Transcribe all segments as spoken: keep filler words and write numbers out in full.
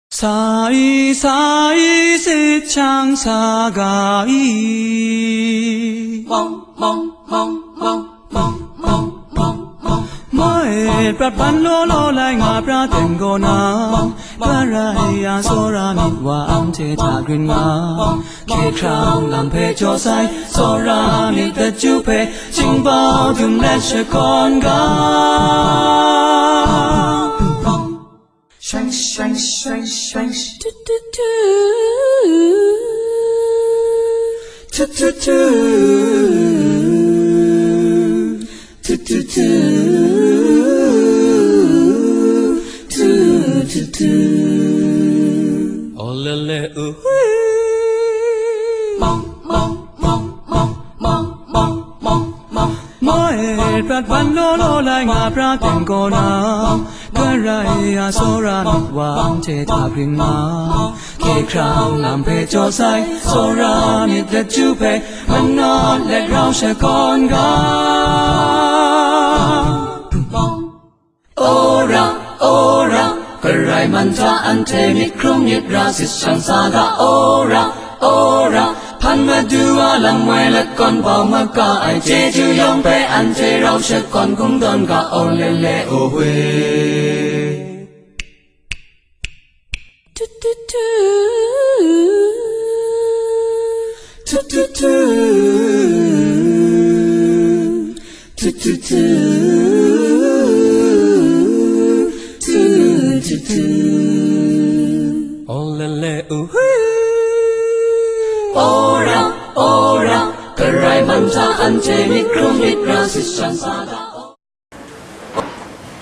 Sa i, sa i, sit chyang sa ga i. Mong, mong, mong, mong, mong, mong, mong, mong. Mai prat ban law law lai nga pra ten gaw na, Karai a tsawra myit wa anhte hta grin nga. Hkye hkrang lam hpe jaw sai, tsawra myit daju hpe, chyingbau dum let shakawn ga. Shang, shang, shang, shang, sh- Tu, tu, tu. Tu, tu, tu. Tu, tu, tu. Tu, tu, tu. Oh, le, le, ooh, wee. Mong, mong, mong, mong, mong, mong, mong, mong. Mai prat ban law law lai nga pra ten gaw na, Karai a tsawra myit wa anhte hta grin nga. Hkye hkrang lam hpe jaw sai, tsawra myit daju hpe, manawt let rau shakawn ga. Ora, ora, Karai man hta anhte myit hkrung myit ra sit chyang sa ga, ora, ora, hpan madu a lam woi let gawn bau maga ai chyeju yawng hpe anhte rau shakawn kungdawn ga, oh, le, le, oh, hwi. Tu, tu, tu. Tu, tu, tu. Tu, tu, tu. Tu, tu, tu. Oh, le, le, ooh, wee. Ora, ora, Karai man hta anhte myit hkrung myit ra sit chyang sa ga.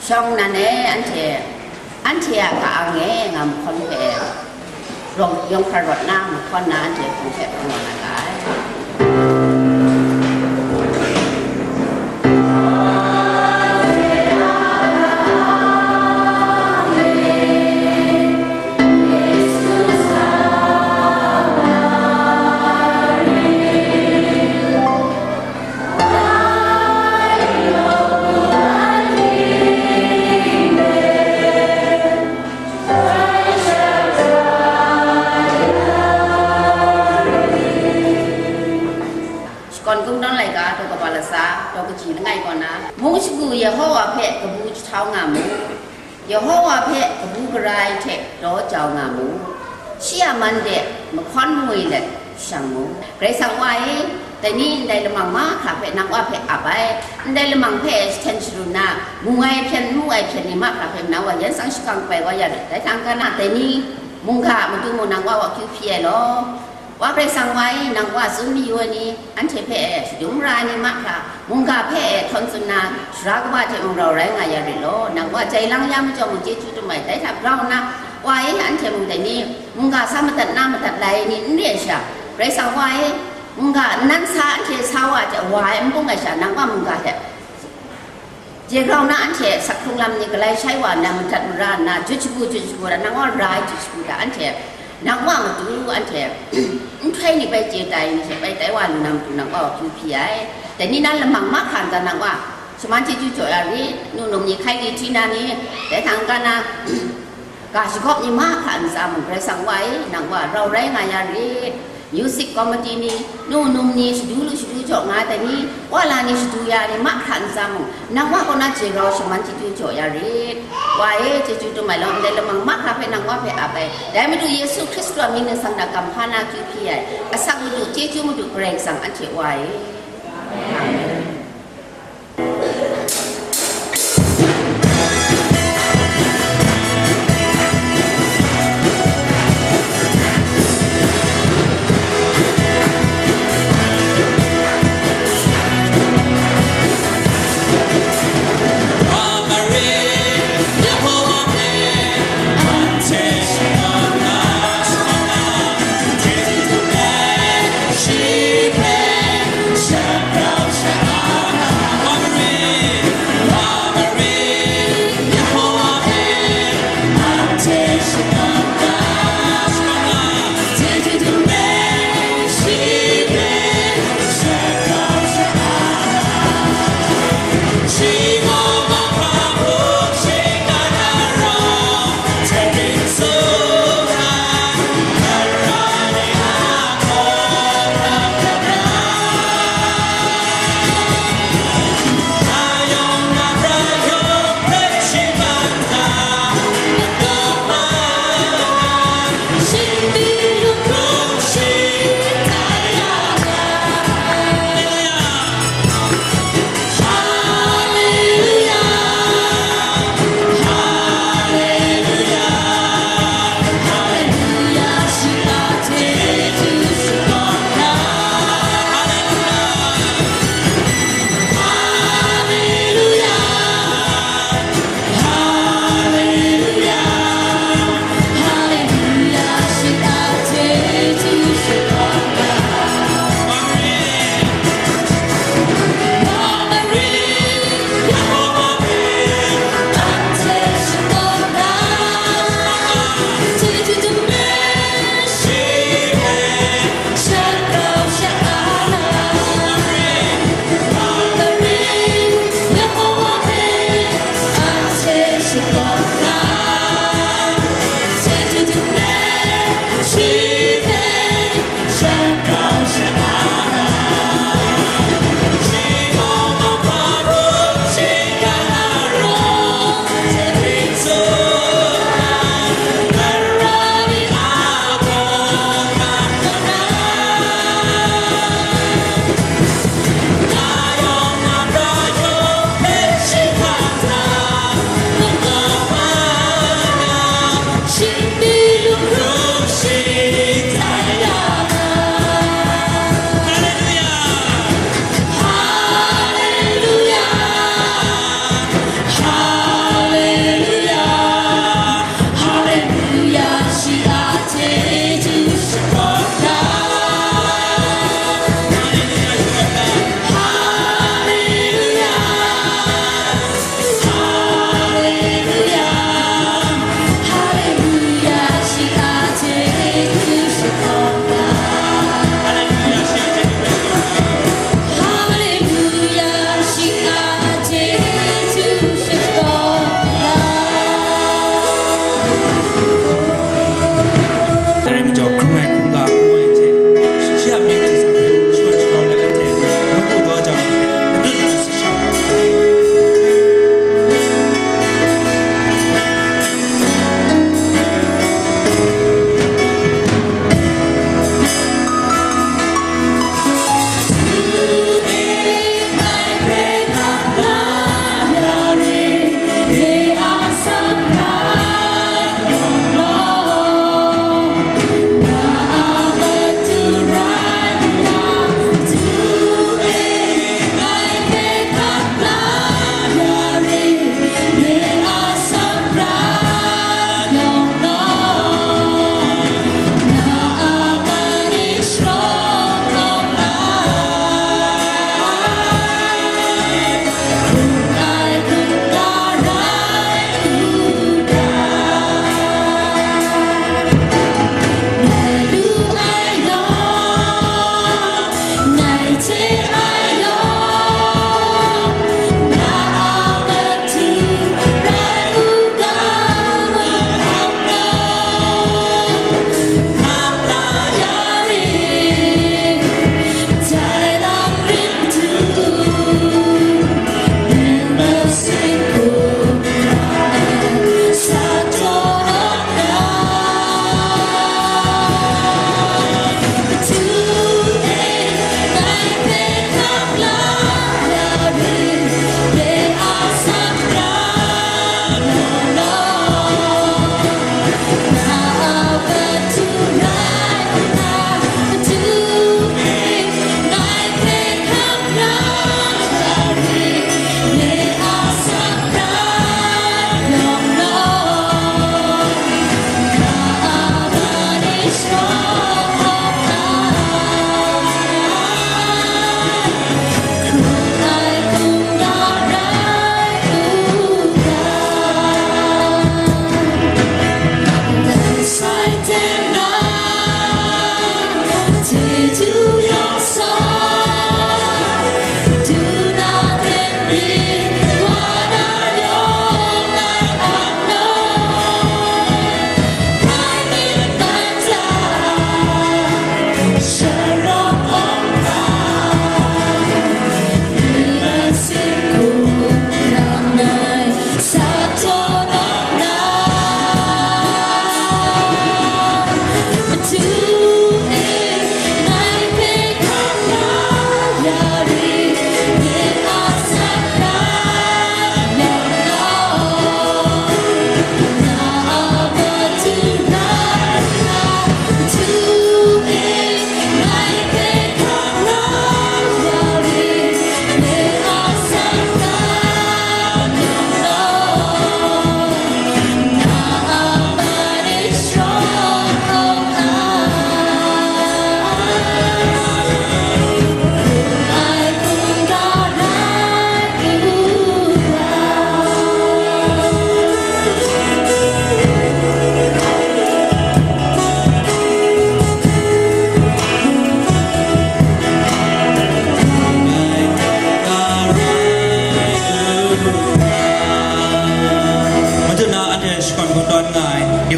Shawng nnan e, anhte, anhte a ka-ang e nga mahkawn hpe, rawng, yawng hkra rawt na mahkawn na anhte hpung hpe hpung wa na ga ai. Shakawn kungdawn laika, daw kaba latsa, daw kaji langai kaw na, mung shagu Yehowa hpe kabu jahtau nga mu. Yehowa hpe kabu gara ai hte daw jau nga mu. Shi a man de mahkawn ngwi let shang mu. Karai Kasang Wa e, dai ni ndai lamang mahkra hpe nang Wa hpe ap ai, ndai lamang hpe jahten sharun na, mu ai hpyen, n mu ai hpyen ni mahkra hpe nang Wa yan sang shakang bai wa ya rit. Dai hta n-ga na, dai ni mungga a matu mung nang Wa Wa kyu hpyi ai law. Wa Karai Kasang Wa e, nang Wa tsun mayu ai ni, anhte hpe e shadum ra ai ni mahkra, mungga hpe e htawn tsun na, sara kaba hte mung rau rai nga ya rit law, nang Wa jai lang ya majaw mung chyeju dum ai, dai hta grau nna, Wa e, anhte mung dai ni, mungga sa madat na madat lai ai ni n re ai sha, Karai Kasang Wa e, mungga nnan sa anhte sa wa hte wa ai n bung ai sha, nang Wa mungga hte Jai grau na anhte sak hkrung lam ni galai shai wa nna, madat mara nna, jut shagu, jut shagu, nang Wa ra ai jut shagu hta anhte, nang Wa matu anhte, nhtoi ni bai chye tai, ni hte bai tai wa lu na matu, nang Wa kyu hpyi ai. Dai ni na lamang mahkra ntsa nang Wa shaman chyeju jaw ya rit, nu num ni hkai li hti na ni, dai hta n-ga na, Ga shagawp ni mahkra ntsa mung, Karai Kasang Wa e, nang Wa rau rai nga ya rit. Music committee ni, nu num ni, shadu lu shadu jaw nga ai ni, wa la ni shadu ya ni mahkra ntsa mung, nang Wa kaw na jai rau shaman chyeju jaw ya rit. Wa e, chyeju dum ai law, ndai lamang mahkra hpe nang Wa hpe ap ai. Dai Madu Yesu Hkristu a mying ningsang hta kamhpa na kyu hpyi ai. Asak Madu, chyeju Madu, Karai Kasang anhte Wa e. Amen.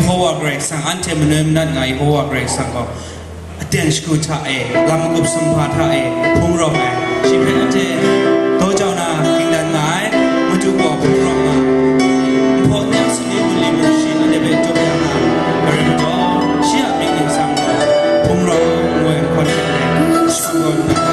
Yehowa Karai Kasang, anhte manoi manat nga ai Yehowa Karai Kasang gaw, aten shagu hta e, lam magup sumhpa hta e hpung rawng ai, shi hpe anhte daw jau na gingdan nga ai, Madu gaw hpung rawng nga, nhpaw nem sali mali mung shi anhte hpe jaw ya nga ai rai majaw, shi a myit ningsang gaw hpung rawng ngu ai hkawn hte maren, shi gaw n na nga ai.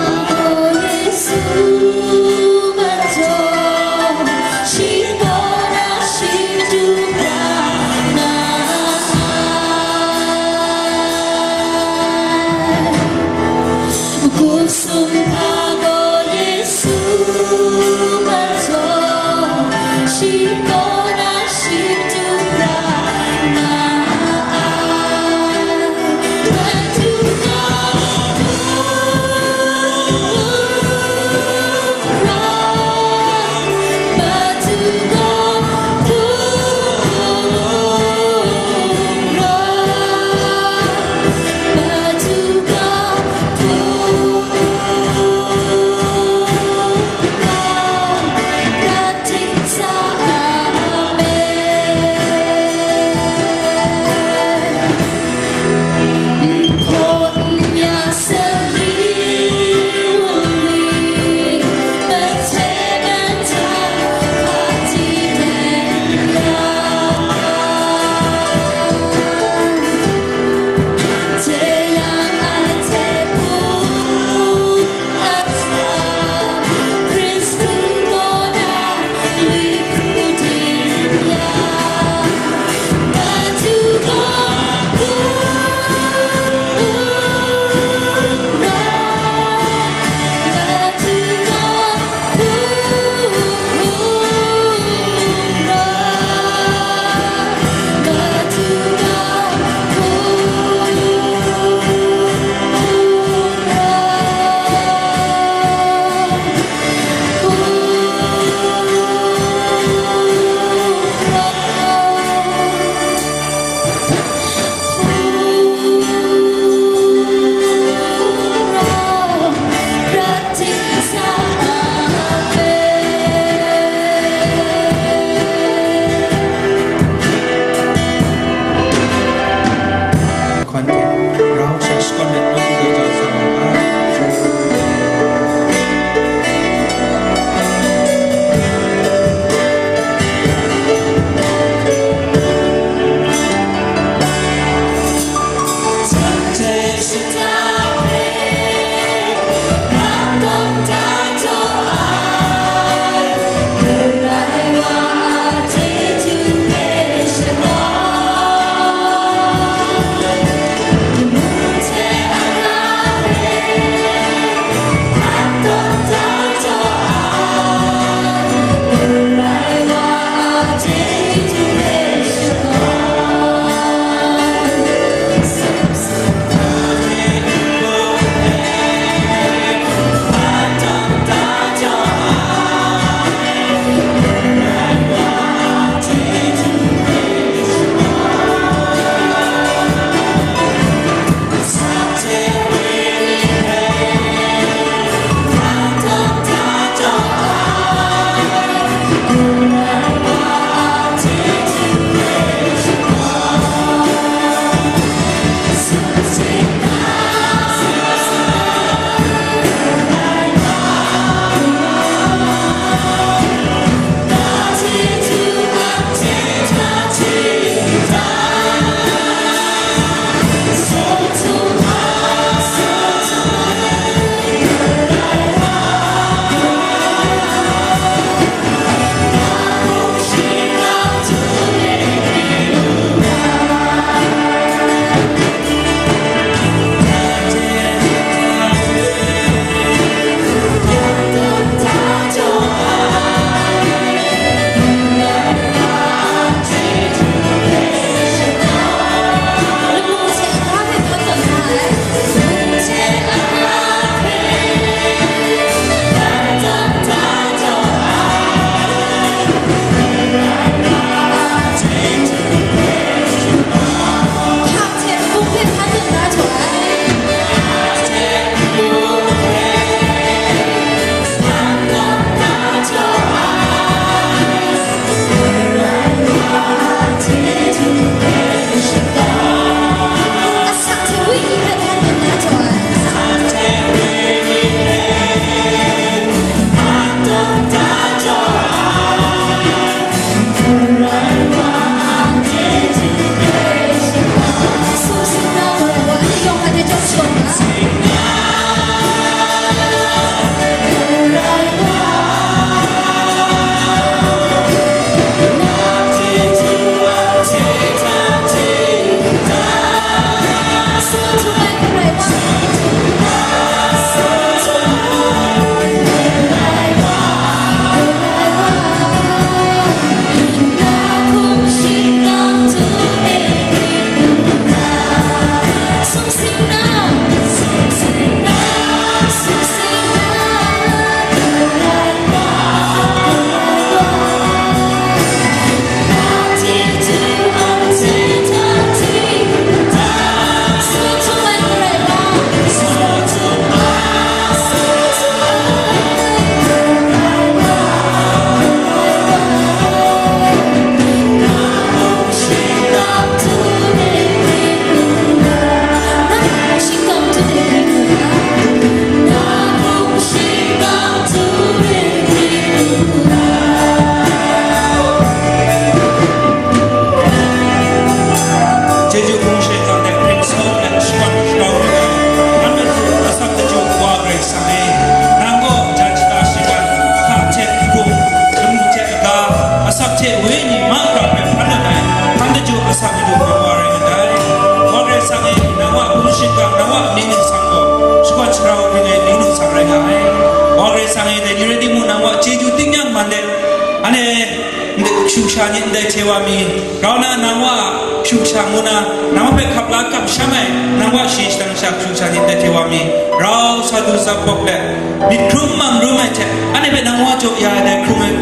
sha ni ndai hte wa mi, grau na nang wa a hpyu sha ngu na, nang wa hpe hkap la kamsham ai, nang wa shi shadang sha hpyu sha ni ndai hte wa mi, rau sa du sa bawk let, myit hkrum mam rum ai hte, anhte hpe nang wa jaw ya ai dai hkrung ai,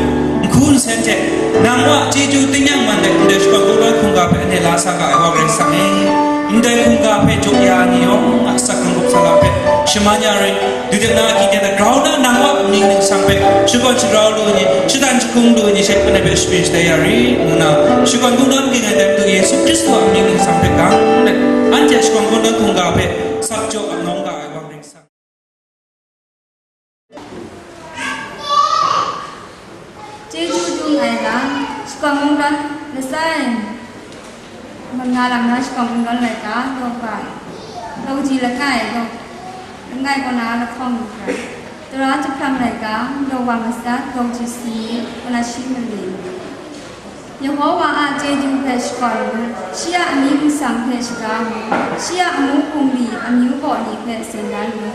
nhku nsen hte, nang wa chyeju tingnyang man let, ndai shakawn kungdawn hkungga hpe anhte la sa ga ai wa Karai Kasang e. Ndai hkungga hpe jaw ya ai ni yawng a asak hkrung hkrup sa la hpe, shaman ya rit. Dudek na agyi de na grau na nang wa amying ningsang hpe shakawn shagrau lu ai ni, shatan jahkung lu ai ni she, anhte hpe shapri shatai ya rit, ngu na, shakawn kungdawn ging ai dai Madu Yesu Hkristu a amying ningsang hpe gang let, anhte a shakawn kungdawn hkungga hpe sap jaw ap nawng ga ai wa Karai Kasang. Chyeju dum ai lam, shakawn kungdawn lasai. Manga lam na shakawn kungdawn laika, daw bai, daw ji langai, daw langai kaw na lahkawng lu hkrai, tara jahprang laika, daw wa masat, daw ji sani, kaw na shi mali. Yehowa a chyeju hpe shakawn ngu, shi a amying ningsang hpe shaga ngu, shi a amu bungli amyu baw ni hpe tsun dan ngu.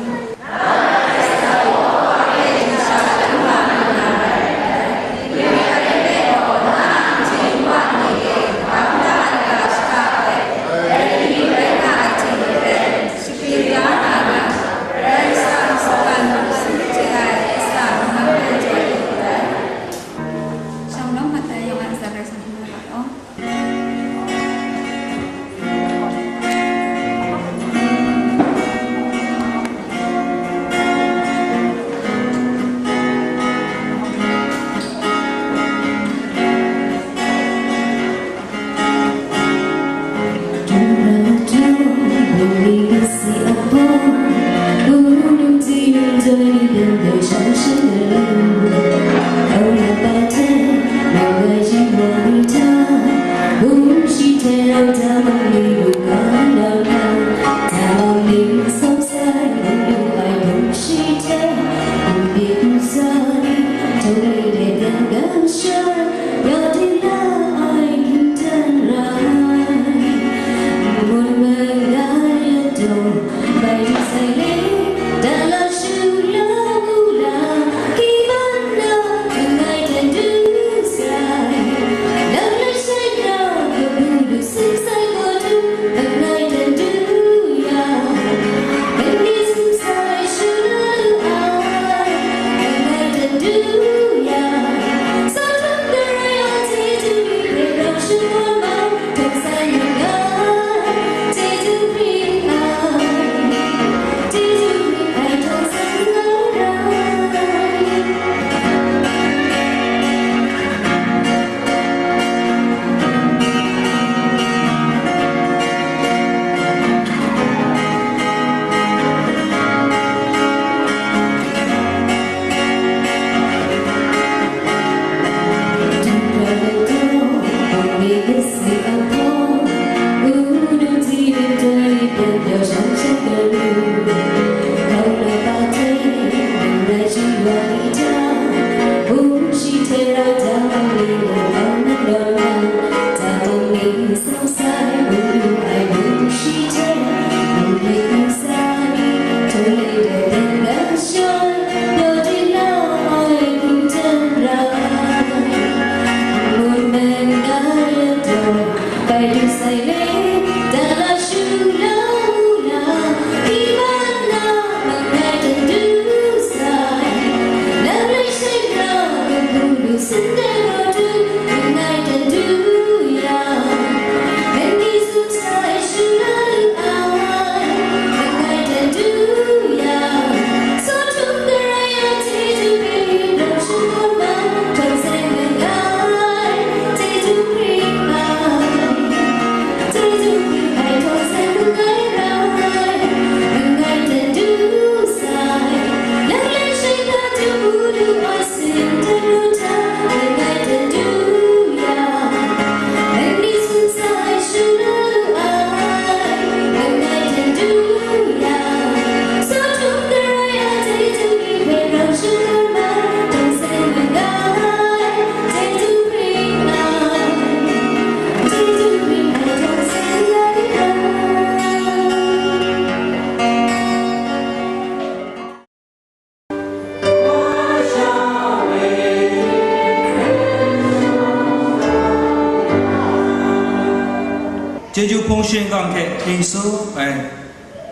Hpung shingkang hte hpyi su ai.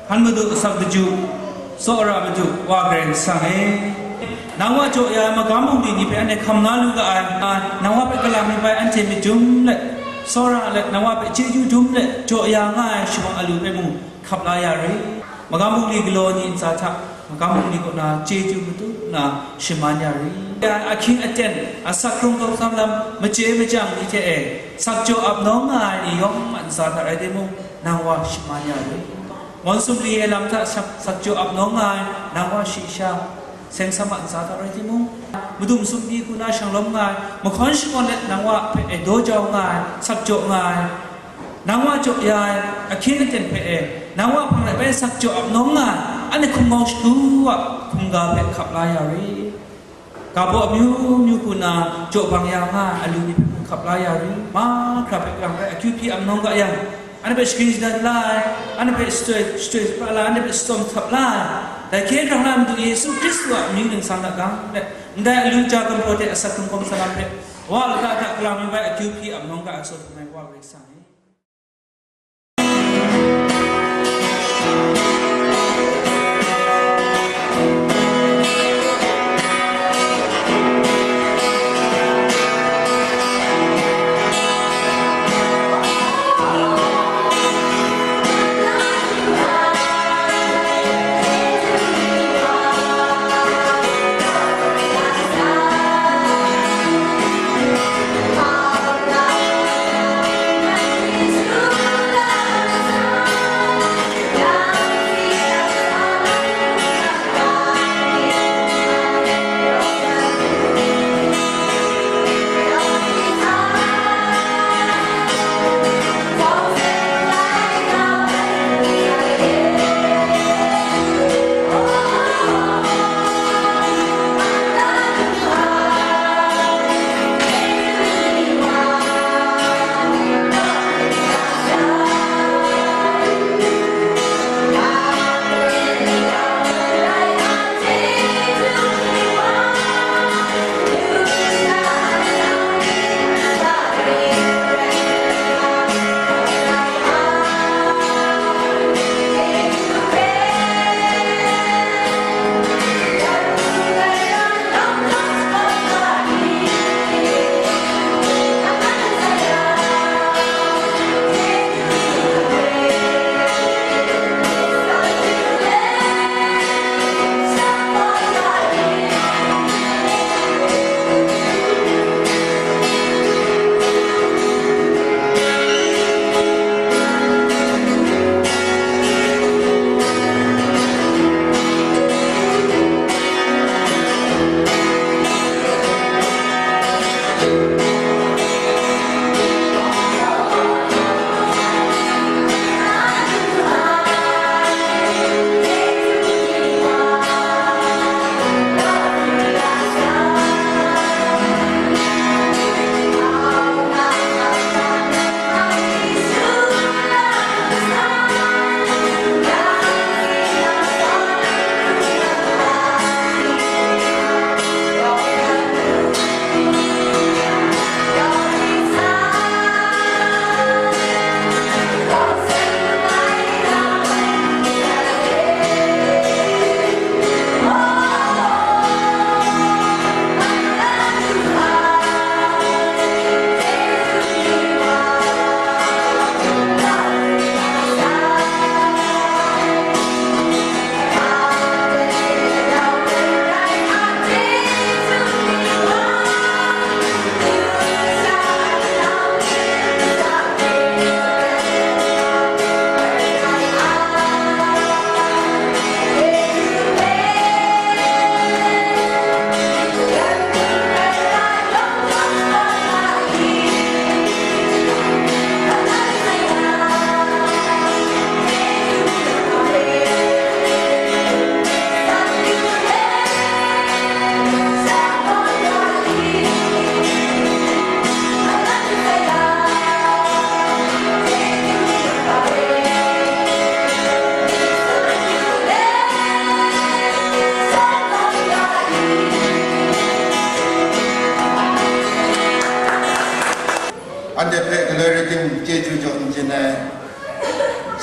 Hkan madu asak daju, tsawra madu wa Karai Kasang e, nang wa jaw ya ai magam bungli ni hpe anhte hkam na lu ga ai, a, nang wa hpe kalang mi bai anhte myit dum let, tsawra let, nang wa hpe chyeju dum let, jaw ya nga ai shawang alu hpe mung hkap la ya ri. Magam bungli galaw ni ntsa hta, magam bungli kaw na chyeju matu nna shaman ya ri. Ya ahkying aten, asak hkrung hkau tsang lam, machye machyang ni hte e, sakjaw ap nawng nga ai ni yawng a ntsa hta rai timung, nang wa shaman ya ri. Ngawn sumri ai lam hta sak, sakjaw ap nawng nga ai, nang wa shi sha, seng sam a ntsa hta rai timung, madung sumri hku na shanglawm nga ai, mahkawn shakawn let nang wa hpe e daw jau nga ai, sakjaw nga ai, nang wa jaw ya ai, ahkying aten hpe e, nang wa hpang let bai sakjaw ap nawng nga ai, anhte hkum ngau shadu a hkungga hpe hkap la ya ri. Ga baw amyu myu hku na jaw bang ya nga ai alu ni hpe hkap la ya ri. Mahkra hpe kalang bai akyu hpyi ap nawng ga yang, anhte hpe shagrin shadan la ai, anhte hpe shachyoi, shachyoi shapra la ai, anhte hpe shatsawm htap la ai, dai hkye hkrang na Madu Yesu Hkristu a amyu ningsang hta gang let, ndai alu ja gumhpraw hte asak hkrung hkau tsang lam hpe, wa lata hta kalang mi bai akyu hpyi ap nawng ga ai, tsun hkrum ai Wa Karai Kasang e.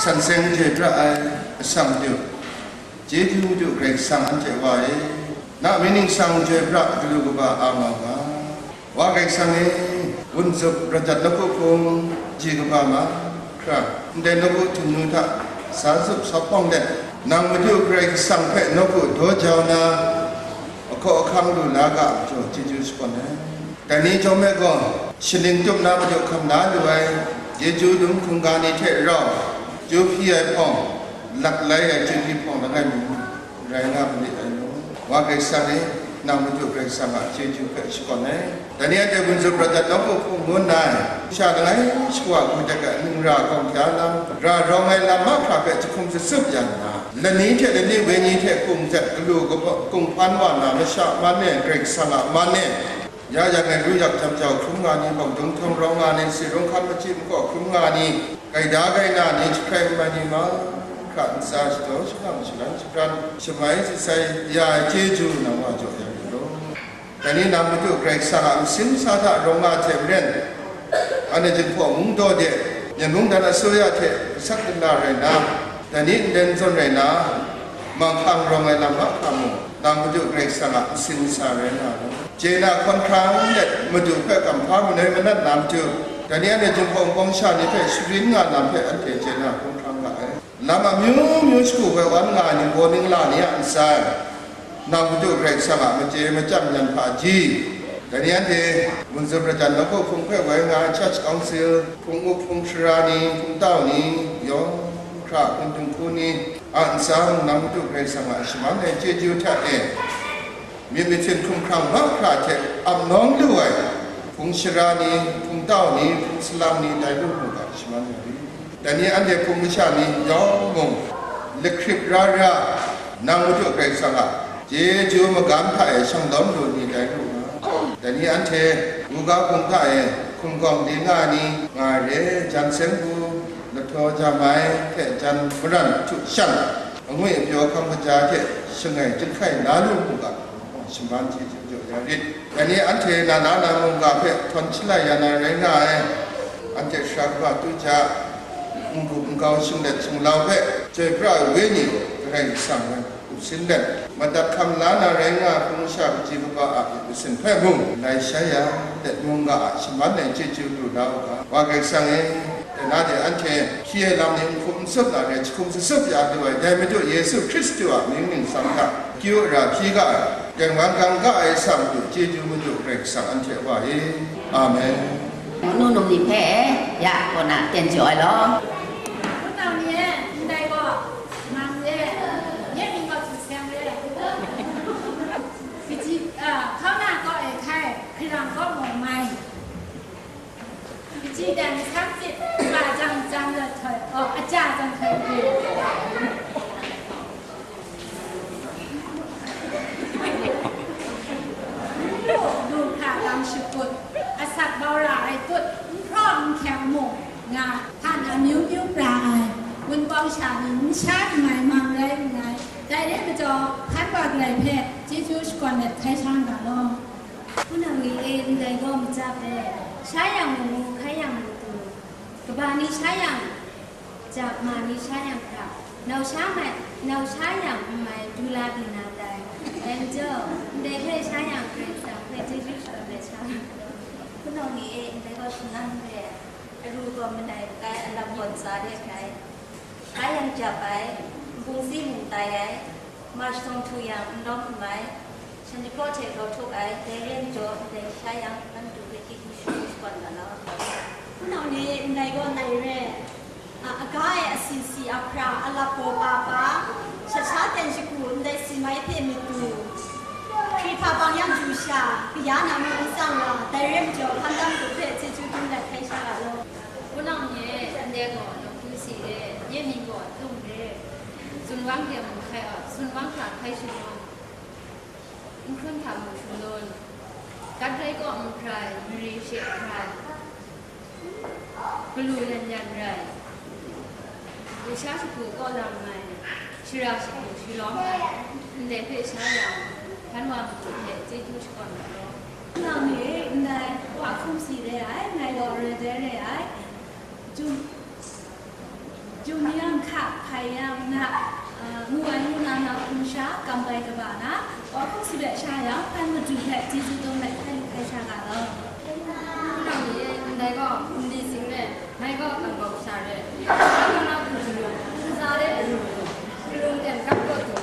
San seng chyoi pra ai asak madu, chyeju madu Karai Kasang anhte Wa e, na mying ningsang chyoi pra galu kaba a nga u ga. Wa Karai Kasang e, wun zup rajat nawku hpung ji kaba mahkra, ndai nawku htingnu hta sa zup sawp pawng let, nang Madu Karai Kasang hpe nawku daw jau na, ahkaw ahkang lu la ga majaw, chyeju shakawn ai. Dai ni chyawm e gaw, shaning tup na Madu hkam la lu ai, chyeju dum hkungga ni hte rau, chyeju hpyi ai hpawng, laklai ai chyeju hpawng langai mi, rai nga malit ai nu. Wa Karai Kasang e, nang Madu Karai Kasang a chyeju hpe shakawn ai. Dai ni anhte wun zup rajat nawku hpung ngu nna ai, sha langai shawa hku dat ai ningra gawng hkya lam, ra rawng ai lam mahkra hpe jahkum jasup ya nna, lani hte lani wenyi hte hkungzet galu kaba-, kunghpan wa na masha man e, Karai Kasang a man e, ya yak ai ru yak jam jau hkrum nga ni, bawng dung htawng rawng nga ni, si rung hkan machyi makaw hkrum nga ni, gaida gaina ni, jahkrai mai ni mahkra ntsa shadaw shangang shalan shapran shamai shatsai ya ai chyeju nang wa jaw ya yu law. Dai ni nang Madu Karai Kasang a masin masa hta rawng nga ai hte maren, anhte Jinghpaw mung daw de, Myen mungdan asuya hte asak dana rai nna, dai ni nden zawn rai nna, manghkang rawng ai lam mahkra mung, nang Madu Karai Kasang a masin masa rai nga ai. Chye na hkawn hkrang let Madu hpe kamhpa manoi manat na matu, dai ni anhte Jinghpaw Wunpawng sha ni hpe sharin nga na hpe anhte chye na hkawn hkrang nga ai. Lam amyu myu shagu hpe wan nga ai ningbaw ningla ni a ntsa e, nang Madu Karai Kasang a machye machyam yan hpaji, dai ni anhte wun zup rajat nawku hpung hpe woi nga ai church council, hpung up hpung sara ni, hpung tau ni, yawng hkra hpung dinghku ni a ntsa mung nang Madu Karai Kasang a shaman ai chyeju hta e, myit masin hkrum hkrang mahkra hte ap nawng lu ai hpung sara ni, hpung tau ni, hpung salang ni, dai lu mu ga, shaman ai ri. Dai ni anhte hpung masha ni yawng mung, lahkrip ra ra, nang Madu Karai Kasang a chyeju magam hta e shanglawm lu ni dai lu nga. Dai ni anhte Buga hpung hta e hkum gawng di nga ai ni nga ai re, jan seng bu, lahtaw ja mai hte jan maran htu shan, angwi apyaw hkam kaja hte shangai jinghkai la lu mu ga, shaman chyeju jaw ya rit. Dai ni anhte na la na mungga hpe htawn shalai ya na rai nga ai, anhte sara kaba tu ja, n-gup n-gau shinglet shinglau hpe chyoi pra ai Wenyi Karai Kasang rai up sin let, madat hkam la na rai nga ai hpung masha kaji kaba a myit masin hpe mung, lai shai ya let, mungga a shaman ai chyeju lu la u ga. Wa Karai Kasang e, dai na de anhte hpyi ai lam ni n hkum n tsup na re, jahkum jasup ya lu ai, dai Madu Yesu Hkristu a mying ningsang hta, akyu ara hpyi ga ai, tengman gang ga ai asak madu, chyeju madu Karai Kasang anhte Wa e. Amen. Manu num ni hpe ya kaw na ten jaw ai law. Wunau ni e, ndai gaw, mang e, nye mying gaw htu seng re. Kaji, a, hkauna kaw e hkai, hkarang kaw mung mai. Kaji dan san cit, a jang jang la htoi, oh, a ja jang htoi. Lu hkra lam shakut, asak bau ra ai kut, n hpraw n hkyang mung, nga, htan amyu myu pra ai, wunpawng sha ni n sha n mai mang rai nngai, dai re majaw, hkan wa galai hpe chyeju shakawn let hkai sha nga law. Hpunau ni e, ndai gaw maja hpe, sha yang mu mu, hkai yang mu du, kaba ni sha yang, ja ma ni sha yang hkra, nau sha mai, nau sha yang n mai du la di na tai. Dai majaw, ndai hpe sha yang Karai Kasang hpe chyeju shakawn let sha nga law. Hpunau ni e, ndai gaw shanan re ai, aru gaw manai bai, alam gaw ntsa re ai, sha yang jap ai, nbungsi mung tai ai, ma shadawn htu yang n lawm n mai, shanhte hpraw hte grau htuk ai, dai re ai majaw, ndai sha yang, Madu hpe chyeju shakawn nga law. Hpunau ni, ndai gaw nai re, a, aga e asi si ahkra, alap gaw pa pa, shat sha ten shagu, ndai si mai hpe matu, Hkripa bang yang du sha, kaya na mung n tsang wa, dai re ai majaw, hkan dam du hpe chyeju dum let hkai sha nga law. Hpunau ni e, ndai gaw nawku si re, nye mying gaw Tum re, tsun wang hte mung hkai, tsun wang hta hkai shangun, n hkrum hta mung shangun, gat rai kaw n hprai, mare she hprai, galu yan yan rai, lusha shagu kaw lam ai, shara shagu shalawm ai, ndai hpe sha yang, hkan wa madu hte chyeju shakawn nga law. Nang ni e, ndai wa hkum si re ai, ngai gaw arai dai re ai, Jum, Jung ni yang hka hpai yang na, uh, ngu ai ngu na na hkum sha kam bai kaba na, wa hkuk si bai sha yang, hpan madu hpe chyeju taw let hkai lu hkai sha ga law. Hpunau ni e, ndai gaw, nli sing re, ngai gaw kang kau sha re, ngai gaw na hku jung, nza re, ngu, ngu, ngu, ten kap kaw du,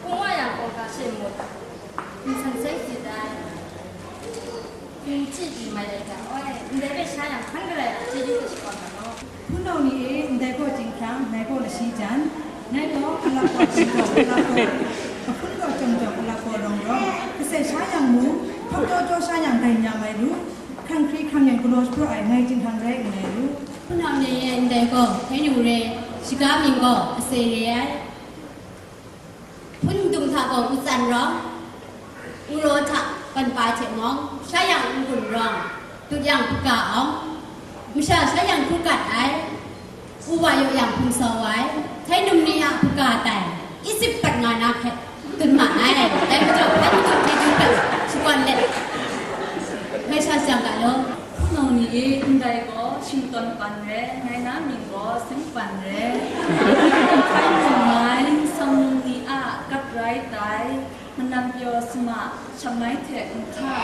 hpung wa yang kawng hta she mut, nsan seng si dai. Hpunau ni e, ndai gaw jinghkrang, ngai gaw lashi jan, ngai gaw alak gaw shingkawm, alak gaw kahpun gaw jawng jawng, alak gaw rawng rawng, kasai sha yang mu, hpawk daw jaw sha yang dai nyam ai ru, hkrang hkri hkrang yang galaw shapraw ai ngai jinghkrang rai nngai ru. Hpunau ni e, ndai gaw, hkyen yu re, shaga mying gaw, ase re ai. Hpun dung hta gaw u tsan rawng, u raw hta ban pa hte mawng, sha yang n-gun rawng, dut yang hpaka awng, masha sha yang hku kat ai, u wa yaw yang hpung sau ai, htai num ni a hpaka tai, Isip pat nga na hpe tut ma ai, dai majaw, dai majaw chyeju hpe shakwan let, ngai sha shajang ga law. Hpunau ni e, ndai gaw shingtawn pan re, ngai na mying gaw seng pan re. Hkai mu ai, sangnung ni a kat rai tai, manan pyaw sama, shamai hte nhka,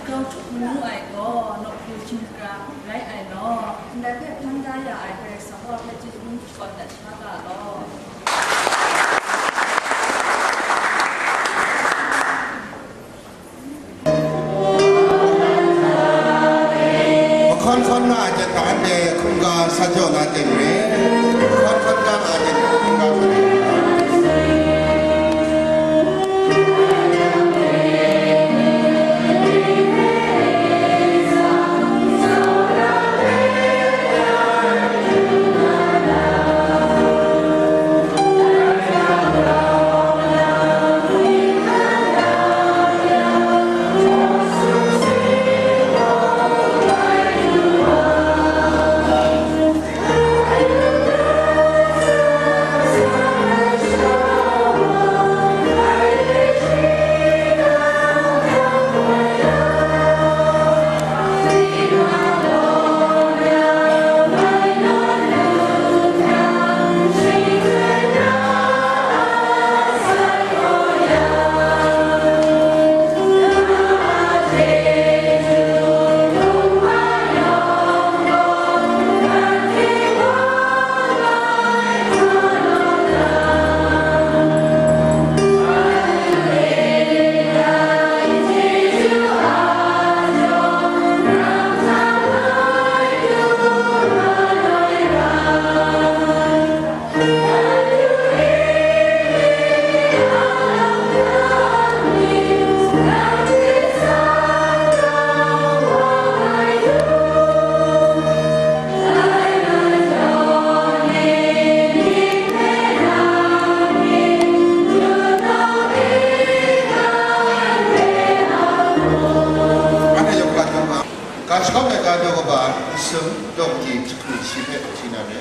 grau htup manu ai gaw, nawku hkying gara rai ai law, ndai hpe hpan da ya ai Karai Kasang Wa hpe chyeju ngu shakawn dat sha ga law. Mahkawn hkawn nga ai hte hta anhte hkungga sa jaw na teng re. Mahkawn hkawn nga ai hte hkungga sa jaw na. Anhte yawng hkra hkra nga, ga shakawng ai ga daw kaba nsum daw kaji jahku shi hpe hti na re.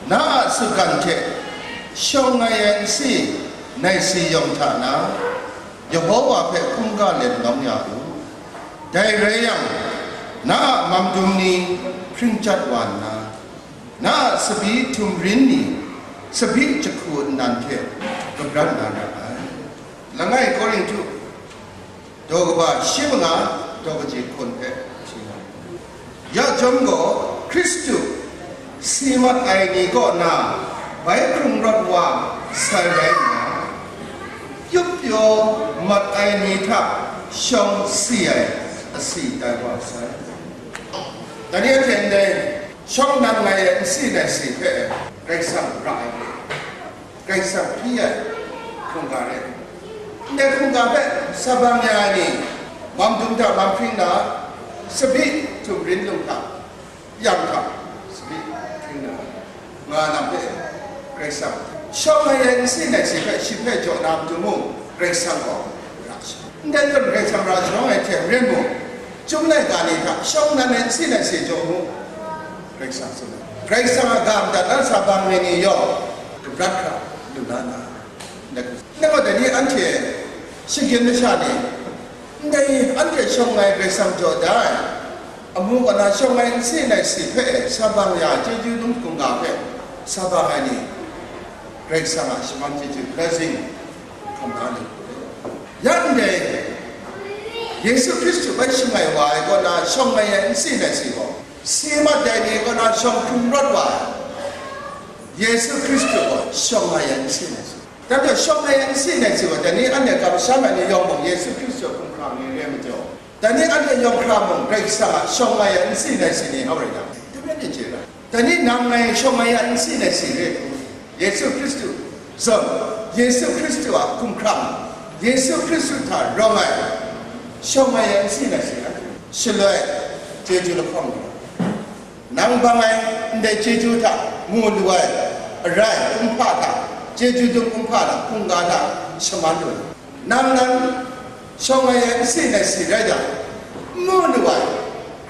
Na a sutgan hte shawng ai ai nsi naisi yawng hta na, Yehowa hpe hkungga let nawng ya u. Dai rai yang, na a mamdum ni hpring chyat wa nna, na a tsabyi htumrin ni tsabyi jahku nnan hte kabran na ra ai. Langai Korinhtu daw kaba shi manga daw kaji hkun hpe hti na. Ya chyawm gaw, Hkristu si mat ai ni kaw na bai hkrung rawt wa sai rai nna, yup pyaw mat ai ni hta shawng si ai asi tai wa sai. Dai ni anhte ndai shawng nan ngai ai nsi naisi hpe Karai Kasang ra ai hte, Karai Kasang hpyi ai hkungga re. Ndai hkungga hpe sa bang ya ai ni, mamdum hta mam hpring na, tsabyi htumrin lung hta, yang hta, tsabyi hpring na, nga lam hpe Karai Kasang, shawng ai ai nsi naisi hpe shi hpe jaw na matu mung, Karai Kasang gaw ra ai. Ndai zawn Karai Kasang ra sharawng ai hte maren mung, Chyum laika ni hta shawng nan ai nsi naisi jaw mu, Karai Kasang tsun ai. Karai Kasang a ga madat na sa bang ai ni yawng, kabrat hkra lu la na, ndai hku. Ndai gaw dai ni anhte shinggyim masha ni, ndai anhte shawng ai Karai Kasang jaw da ai, amu kaw na shawng ai nsi naisi hpe sa bang ya chyeju dum hkungga hpe, Sa bang ai ni, Karai Kasang a shaman chyeju blessing hkam na ni. Ya ndai Yesu Hkristu bai shangai wa ai kaw na shawng ai n si nai si gaw, si mat dai ni kaw na shawng hkrum rawt wa ai Yesu Hkristu gaw shawng ai n si nai si. Dai majaw shawng ai n si nai si gaw, dai ni anhte kamsham ai ni yawng mung Yesu Hkristu a hkumhkrang ni re ai majaw, dai ni anhte yawng hkra mung Karai Kasang a shawng ai n si nai si ni hau rai na, dai ni chye ra. Dai ni nang ngai shawng ai n si nai si re. Yesu Hkristu zawn, Yesu Hkristu a hkumhkrang, Yesu Hkristu hta rawng ai shawng ai n si nai si na. Shaloi, chyeju lahkawng ni, nang bang ai ndai chyeju hta mu lu ai arai kumhpa hta, chyeju dum kumhpa hta, hkungga hta shaman lu ai. Nang nan shawng ai n si nai si rai jang, n mu lu ai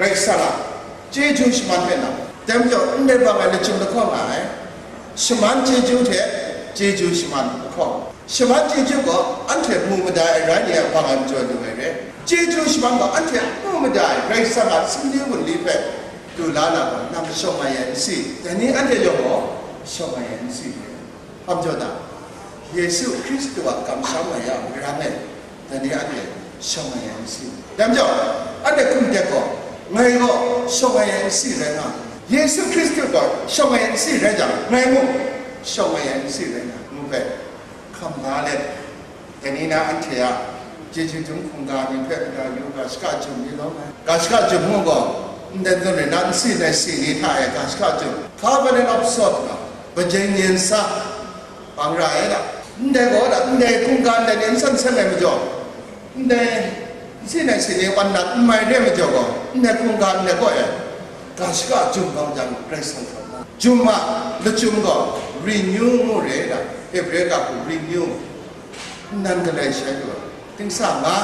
Karai Kasang a chyeju shaman hpe nang, dai majaw ndai bang ai lachyum lahkawng nga ai, shaman chyeju hte chyeju shaman lahkawng. Shaman chyeju gaw anhte mu madai ai rai ni a bang ai majaw lu ai re. Chyeju shaman gaw anhte mu madai ai Karai Kasang a sumri wunli hpe du la na gaw, nang shawng ai n si, dai ni anhte yawng gaw shawng ai n si. Hpa majaw ta? Yesu Hkristu a kamsham ai a marang e, dai ni anhte shawng ai n si. Dai majaw, anhte hkum dek gaw, ngai gaw shawng ai n si rai nga, Yesu Hkristu gaw shawng ai n si rai jang, ngai mung shawng ai n si rai nga, ngu hpe hkam la let, dai ni na anhte a chyeju dum hkungga ni hpe mada yu ga shaka jum ni lawm ai. Ga shaka jum mu gaw, ndai zawn re na n si nai si ni hta e ga shaka jum, covenant of salt nga, bajeng yen sa, bang ra ai da. Ndai gaw da, ndai hkungga ndai ni n san seng ai majaw, ndai n si nai si ni wan nat n mai re ai majaw gaw, ndai hkungga ndai gaw e ga shaka jum bang jang Karai Kasang hkam na. Jum a lachyum gaw renew ngu re da, Hebre ga hku renew. Nnan galai shai lu ai. Dingsa nga,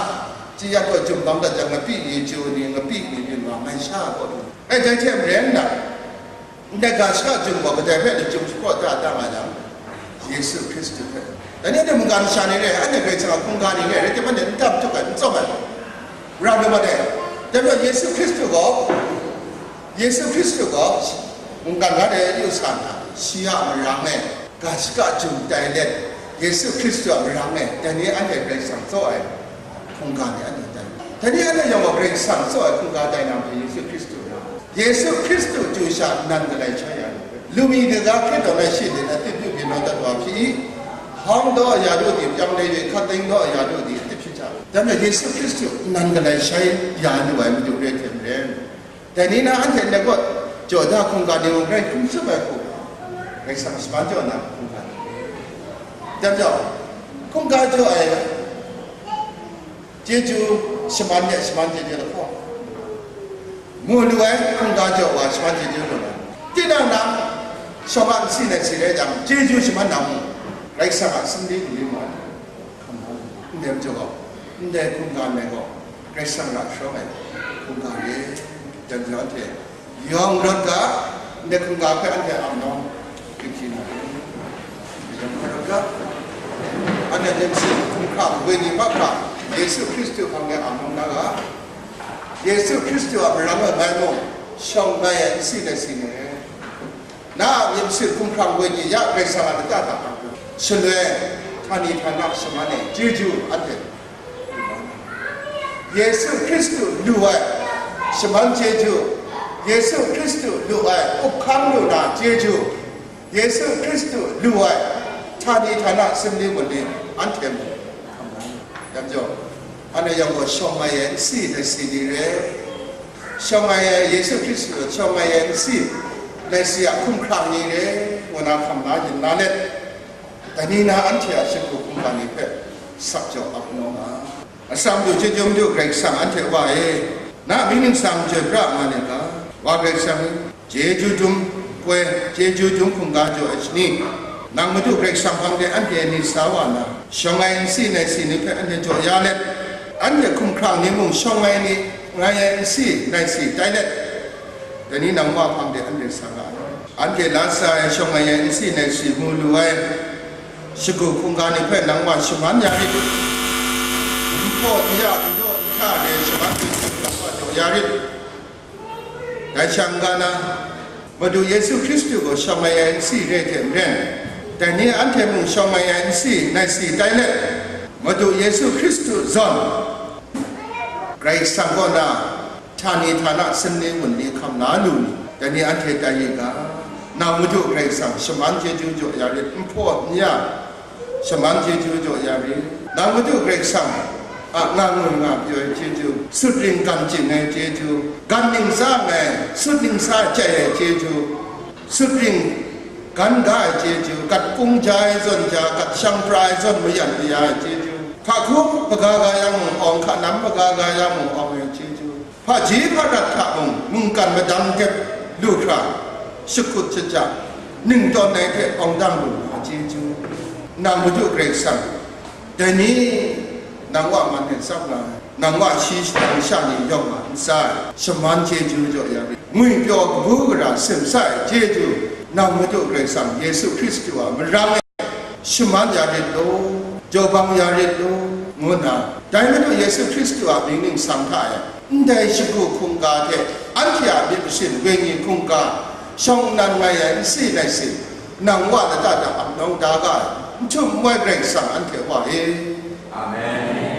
chye ya gaw jum bang dat jang, ngapi ni, chyu ni, ngapi ni byin wa mai sha gaw lu. E, dai hte maren na, ndai ga shaka jum gaw kadai hpe lachyum shapraw da da nga jang, Yesu Hkristu hpe. Dai ni anhte mungga masha ni re, anhte Karai Kasang a hkungga ni re, rai timung anhte n dam tuk ai, n tsawm ai, ra lu ma dai. Dai majaw Yesu Hkristu gaw, Yesu Hkristu gaw mungkan rai de yu sa nna, shi a marang e ga shaka jum tai let, Yesu Hkristu a marang e dai ni anhte Karai Kasang tsaw ai hkungga ni anhte tai. Dai ni anhte yawng gaw Karai Kasang tsaw ai hkungga tai na hpe Yesu Hkristu ra. Yesu Hkristu chyu sha nnan galai shai ya lu, lumi kaga hkrit tawn ai shi lit a tit du byin naw dat wa hpyi i, hpawng daw ya du di, pyang le yu hkating daw ya du di, a tit hpyi hta. Dai majaw Yesu Hkristu nnan galai shai ya lu ai madu re hte maren, dai ni na anhte ndai gaw jaw da hkungga ni mung rai hkrum tsup ai hku, Karai Kasang shaman jaw na hkungga ni. Dai majaw, hkungga jaw ai chyeju shaman de, shaman chyeju lahkawng, mu lu ai hkungga jaw wa shaman chyeju lu ai. Tinang nang shawng a n si nai si rai jang, chyeju shaman na mung, Karai Kasang a sumri gun lim ai. Ndai majaw gaw, ndai hkungga ndai gaw, Karai Kasang ra sharawng ai hkungga re, jan jau anhte yawng rawt ga, ndai hkungga hpe anhte ang nawng hpyi na, yawng rawt ga, anhte nemsin hkungga hkungga ni hpa hkra, Yesu Hkristu hpang de ang nawng na ga, Yesu Hkristu a marang e ngai mung, shawng ngai ai n si nai si ni. Na a myit masit hkumhkrang wenyi ya Karai Kasang a lata hta hkang hkrum. Shaloi, htani htana shaman e chyeju anhte. Yesu Hkristu lu ai shaman chyeju, Yesu Hkristu lu ai up hkang lu na chyeju, Yesu Hkristu lu ai htani htana sumri wunli anhte mung hkam na. Dai majaw, anhte yawng gaw shawng ai n si nai si ni re. Shawng ai Yesu Hkristu, shawng ai n si nai si a hkumhkrang ni re, ngu na hkam na yin na let, dai ni na anhte a shingkung hkungga ni hpe sak jaw ap kau nga. Atsam du, chyeju du, Karai Kasang anhte Wa e, na mying ningsang chyoi pra nga ne ga? Wa Karai Kasang e, chyeju dum koi, chyeju dum hkungga jaw ai shani, nang Madu Karai Kasang hpang de anhte ni sa wa nna, shawng ai n si nai si ni hpe anhte jaw ya let, anhte hkumhkrang ni mung shawng ai ni ngai ai n si nai si tai let, dai ni nang Wa hpang de anhte sa nga ai. Anhte la sa ai shawng ai n si nai si mu lu ai shagu hkungga ni hpe nang Wa shaman ya rit. N hpaw n ya, n daw n hta re shaman rit, nang Wa jaw ya rit. Dai sha n-ga na, Madu Yesu Hkristu gaw shawng ai nsi re hte maren, dai ni anhte mung shawng ai nsi nai si tai let, Madu Yesu Hkristu zawn Karai Kasang kaw na htani htana, sanni wunli hkam la lu ni, dai ni anhte tai yu ga. Nang Madu Karai Kasang shaman chyeju jaw ya rit, nhpaw n ya, shaman chyeju jaw ya rit. Nang Madu Karai Kasang a nga ngwi nga pyaw ai chyeju, sutring gan chyin ai chyeju, gan ningsa ai, sut ningsa chyai ai chyeju, sutring gan ga ai chyeju, gat kung ja ai zawn ja, gat shang pra ai zawn mayan maya ai chyeju, hka hku hpaga ga yang mung awng, hka nam hpaga ga yang mung awng ai chyeju, hpaji hparat hta mung mungkan madang dep lu hkra, shakut shaja, ning tawn ai hte awng dang lu na chyeju, nang Madu Karai Kasang, dai ni nang wa man e tsap nga ai, nang wa shi shadang sha ni yawng nga n sa ai, shaman chyeju jaw ya rit, ngwipyaw kabu gara simsa ai chyeju, nang Madu Karai Kasang Yesu Hkristu a marang e shaman ya rit law, jaw bang ya rit law, ngu nna, dai Madu Yesu Hkristu a mying ningsang hta e, ndai shagu hkungga hte anhte a myit masin wenyi hkungga shawng nnan mai ai nsi nai si, nang wa lata da ap nawng da ga ai, n htum n wai Karai Kasang anhte Wa e. Amen.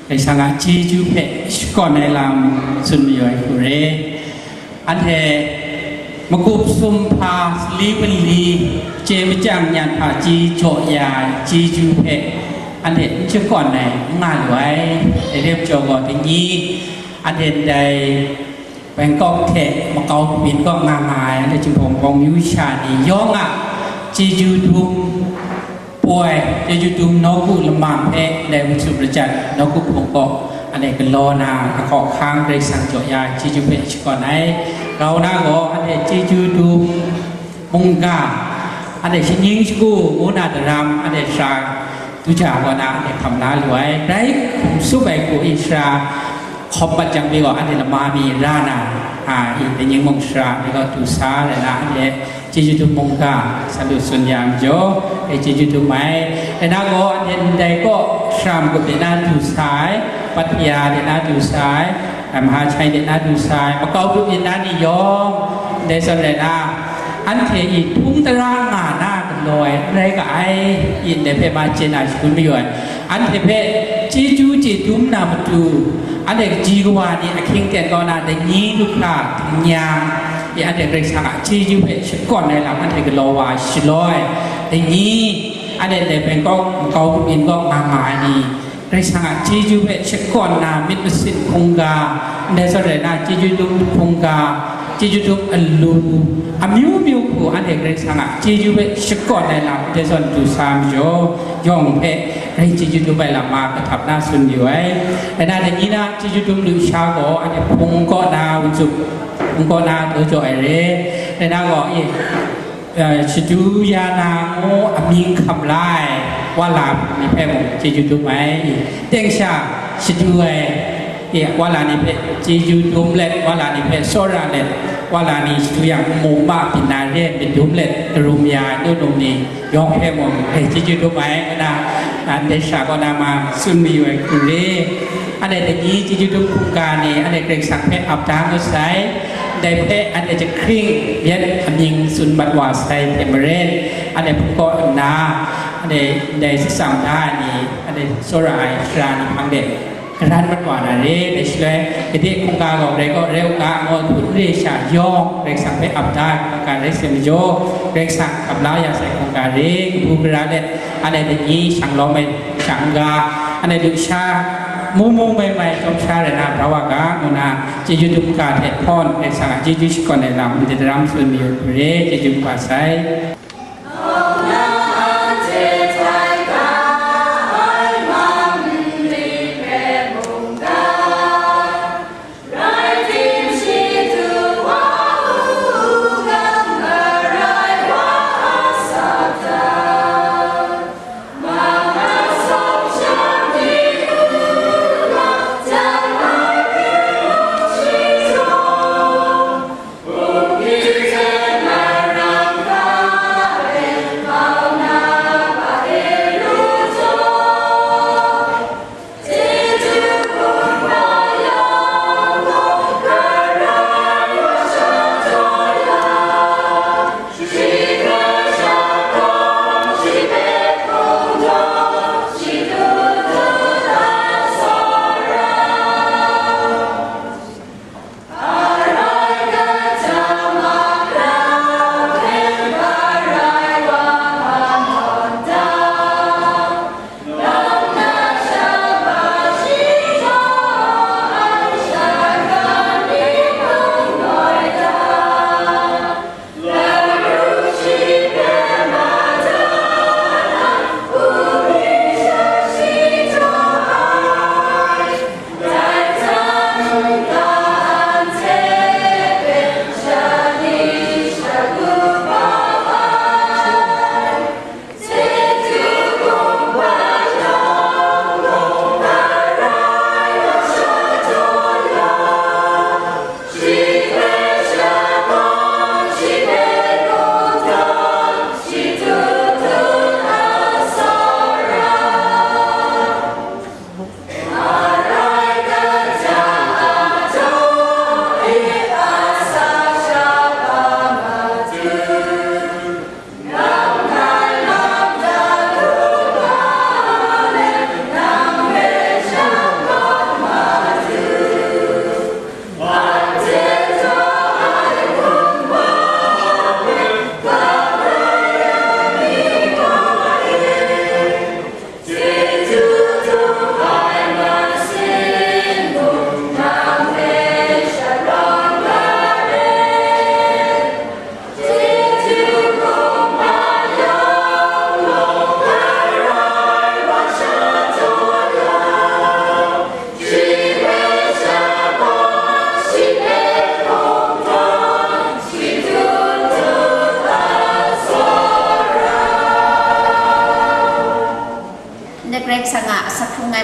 Kaisang a chyeju hpe shakawn ai lam tsun mayu ai hku re. Anhte makup sum hpa sali wunli chye machyang nyan hpaji jaw ya ai chyeju hpe Anhte n shakawn ai, n nga lu ai, dai lam jaw gaw, dai ni, anhte ndai Bangkok hte Macau kabyin kaw nga nga ai, anhte Jinghpaw Wunpawng myu sha ni yawng a chyeju dum poi, chyeju dum nawku lamang hpe ndai Wunsup Rajat nawku hpung kaw anhte galaw na, akau hkang Karai Kasang jaw ya ai chyeju hpe shakawn ai. Grau na gaw, anhte chyeju dum mungga, anhte shaning shagu ngu na daram, anhte sara duja kaw na, anhte hkam la lu ai, rai hkum tsup ai hku e sara hkawm mat jang mi gaw, anhte lama mi ra na, a, i, dai ning mung sara ni gaw du sa rai na, anhte chyeju dum mungga, salu tsun ya ai majaw, e chyeju dum ai. Rai na gaw, anhte ndai kaw sara magup de na du sa ai, Pattaya de na du sa ai, a, Mahachai de na du sa ai, Macau grup yin na ni yawng, ndai zawn rai na, anhte i hpung tara nga na galaw ai, n rai ga ai, i ndai hpe ma chye na shagun mayu ai. Anhte hpe chyeju chye dum na matu, anhte kaji kawa ni ahkying ten kau na dai ni lu hkra htingnyang, i anhte Karai Kasang a chyeju hpe shakawn ai lam anhte galaw wa ai shaloi, dai ni, anhte ndai Bangkok, Macau grup yin kaw nga nga ai ni, Karai Kasang a chyeju hpe shakawn na myit masin hkungga, ndai zawn rai na chyeju dum hkungga, chyeju dum alu, amyu myu hku anhte Karai Kasang a chyeju hpe shakawn ai lam ndai zawn du sa majaw, yawng hpe rai chyeju dum ai lam ma kahtap na tsun yu ai. Rai na, dai ni na chyeju dum lusha gaw anhte hpung kaw na, Wunsup hpung kaw na daw jaw ai re. Rai na gaw, e, eh, shadu ya na ngu amying hkam la ai wala ni hpe mung chyeju dum ai. Teng sha shadu ai, eh, wala ni hpe chyeju dum let, wala ni hpe tsawra let, wala ni shadu yang nmu ma byin na re myit dum let, darum ya ai nu num ni yawng hpe mung, eh, chyeju dum ai, ngu na, ah, ndai sara kaw na ma tsun mayu ai hku re. Anhte dai ni chyeju dum hkungga ni, anhte Karai Kasang hpe ap da ngut sai. Dai hpe anhte jahkring yan amying tsun mat wa sai hte maren, anhte hpung kaw nna, anhte ndai tsam da ai ni, anhte tsawra ai sara ni hpang de karan mat wa na re. Dai shaloi, gade hkungga gaw rai kaw rai u ga, ngu hku n re sha yawng, Karai Kasang hpe ap da ai hkungga rai sai majaw, Karai Kasang hkap la ya sai hkungga re, kabu gara let, anhte dai ni shang lawm ai shang ga, anhte lusha mu mu mai mai, chyawm sha rai na, brau wa ga, ngu na, chyeju dum ga hte hpawn, Karai Kasang a chyeju shakawn ai lam, ndai daram tsun mayu hku re, chyeju kaba sai.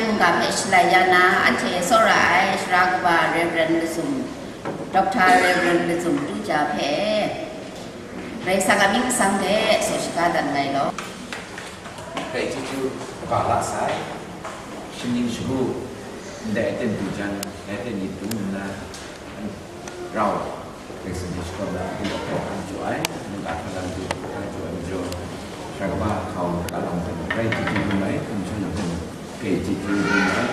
Mungga hpe shalai ya na, anhte tsawra ai Sara Kaba Reverend Lazum, Doctor Reverend Lazum Tuja hpe Karai Kasang a mying masang hte tsaw shaga dat nngai law. Karai chyeju kaba la sai, shaning shagu, ndai aten du jan, ndai aten myit dum nna, rau, Karai Kasang hte shakawn na, a hpung hkawhkam jaw ai, mungga hkalang jaw, hkalang jaw ai majaw, Sara Kaba hkau, ka lam hte mung, Karai chyeju dum ai, hkum shan lam hte mung, Karai chyeju dum ai,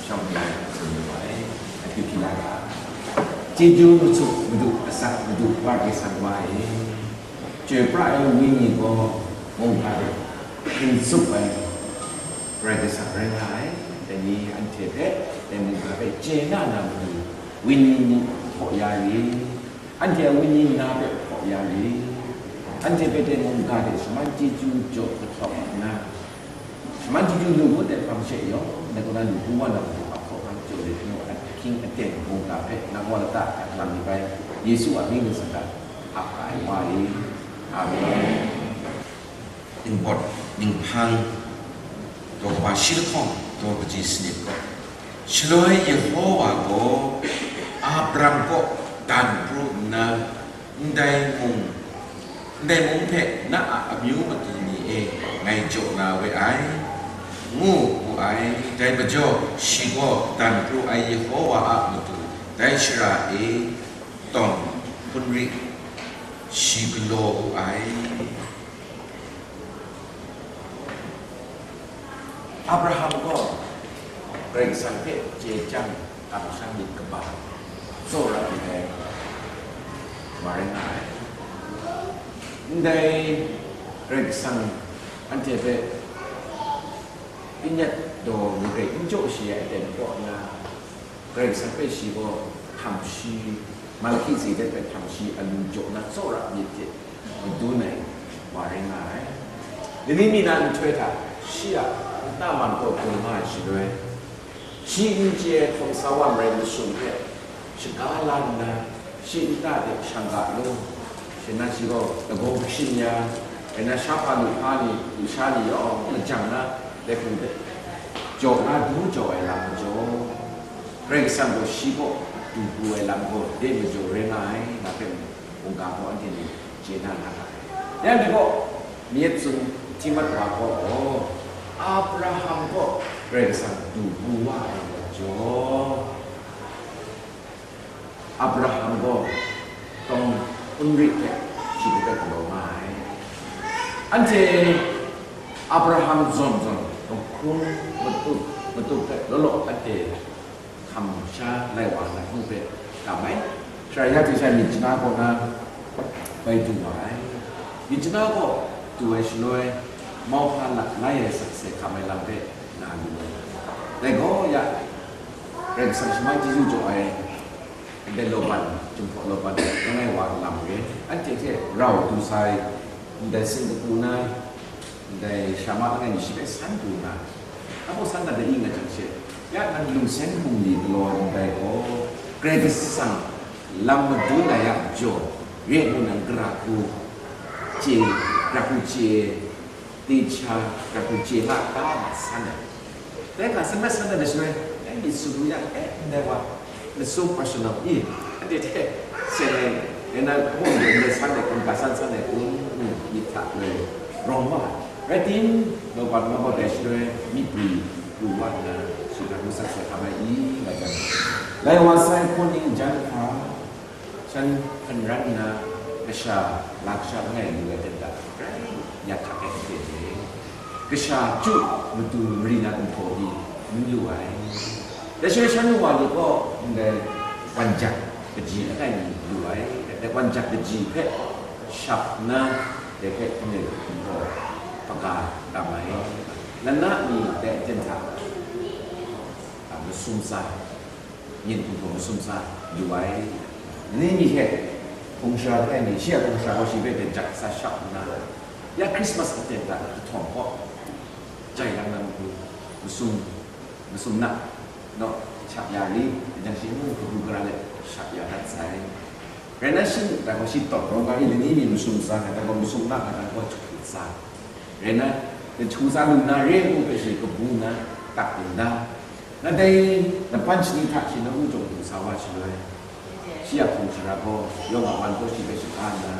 shawng ai, tsun lu ai, akyu hpyi la ga. Chyeju machyu madu, asak madu, Wa Karai Kasang wa e. Chyoi pra ai Wenyi gaw mungga hpe n tsup ai Karai Kasang rai nga ai. Dai ni anhte hpe, dai mungga hpe chye na na matu, Wenyi ni hpaw ya re, anhte a Wenyi na hpe hpaw ya re, anhte hpe dai mungga hte shaman chyeju jaw kahtawk nna, shaman chyeju lu ngut ai hpang she yawng, dai kaw na lu hkrum wa na matu, a hkawhkam jaw let nu, ahkying aten mungga hpe nang wa lata hta lang myit bai, Yesu a mying ningsang hta ap ai wa e. Amen. Ningpawt, ninghpang, daw kaba shi lahkawng, daw kaji sanit gaw, shaloi Yehowa gaw Abram kaw dan pru nna, ndai mung, ndai mung hpe na a amyu matu ni e ngai jaw na we ai, ngu wu ai. Dai majaw, shi gaw dan pru ai Yehowa a matu dai shara e tawng hpunri shi galaw wu ai. Abraham gaw Karai Kasang hpe chye chyang kamsham myit kaba, tsawra myit ai wa rai nga ai. Ndai Karai Kasang anhte hpe pyi nyet daw munggai n jaw shi ai aten kaw nna, Karai Kasang hpe shi gaw htam shi, Melhkizedek hpe htam shi a lu jaw na tsawra myit hte madun ai wa rai nga ai. Lani mi na nhtoi hta shi a nta man kaw bung nga ai shaloi, shi n chye ai hkawm sa wa marai masum hpe shaga la nna, shi nta de shang ga lung, shi na shi gaw lagaw hkashin ya, rai na, shahpa lu hpa ni, lusha ni yawng lajang na, dai hpung de jaw na du jaw ai lam majaw, Karai Kasang gaw shi kaw du pru ai lam gaw de majaw rai nga ai, nga hpe mungga gaw anhte ni chye na nga ga ai. Yang gaw, myit tsun hti mat wa gaw, Abraham kaw Karai Kasang du pru wa ai majaw, Abraham gaw tawng hpunri hte shi hpe galaw nga ai. Anhte Abraham zawn zawn, hkun matup matup hpe law law anhte hkam sha lai wa na hku hpe tam ai. Shara ya hte sha myit jana kaw na bai du wa ai. Myit jana kaw du ai shaloi, mauhpa lat lai ai sakse hkam ai lam hpe na lu ai. Dai gaw ya, Karai Kasang shaman chyeju jaw ai, ndai Laban, Jinghpaw Laban langai wa lam re, anhte hte rau du sai, ndai sin kapu na, ndai shama langai mi shi hpe san pru nna, a baw san na dai nga jang she, ya nang lungsen bungli galaw ai ndai gaw, Karai Kasang lam madun ai a jaw, re ai ngu nang gara hku chye, gara hku chye, dinghta, gara hku chye nga ta na san ai. Dai hka san mat san na masum e, dai myit sum lu yang, e, ndai wa, masum personal i, anhte hte seng ai, e na, hpung de ndai san ai kun, ga san san ai kun, ngu myit hta loi rawng wa ai. Rai tim, Laban ma gaw dai shaloi myit bri pru wa nna, shi gara hku sakse hkam ai i, nga jang, lai wa sai hpawt ning jan hkra, shan hkan ran nna, kasha, la kasha langai lu ai ten hta grai ya htak ai hte e, kasha chyu matu mari na gumhpraw pyi n lu ai. Dai shaloi shan wa ni gaw ndai wan jak kaji langai mi lu ai. Dai wan jak kaji hpe shap nna, dai hpe ndai gumhpraw hpaga tam ai. Lana mi dai aten hta, a, masum tsa, nyin hpung hpung masum tsa lu ai. Ni mi hte hpung sara langai mi, shi a hpung sara gaw shi hpe byen jak sa shap nna, ya Krismas aten hta kahtawng kaw, jai lang na matu, masum, masum na, naw, shap ya ri, jang shi mung kabu gara let shap ya dat sai. Rai nna, shi, dai gaw shi tawt rawng ga i, lani mi masum tsa, dai gaw masum na, dai gaw chyu tsa. Rai nna, chyu tsa lu nna, re ai hku hpe shi kabu nna, tak ding da, Nadai, na pan shani hta shi nawku jawng du sa wa shaloi, shi a hpung shara gaw, yawng a wan gaw shi hpe shaga nna,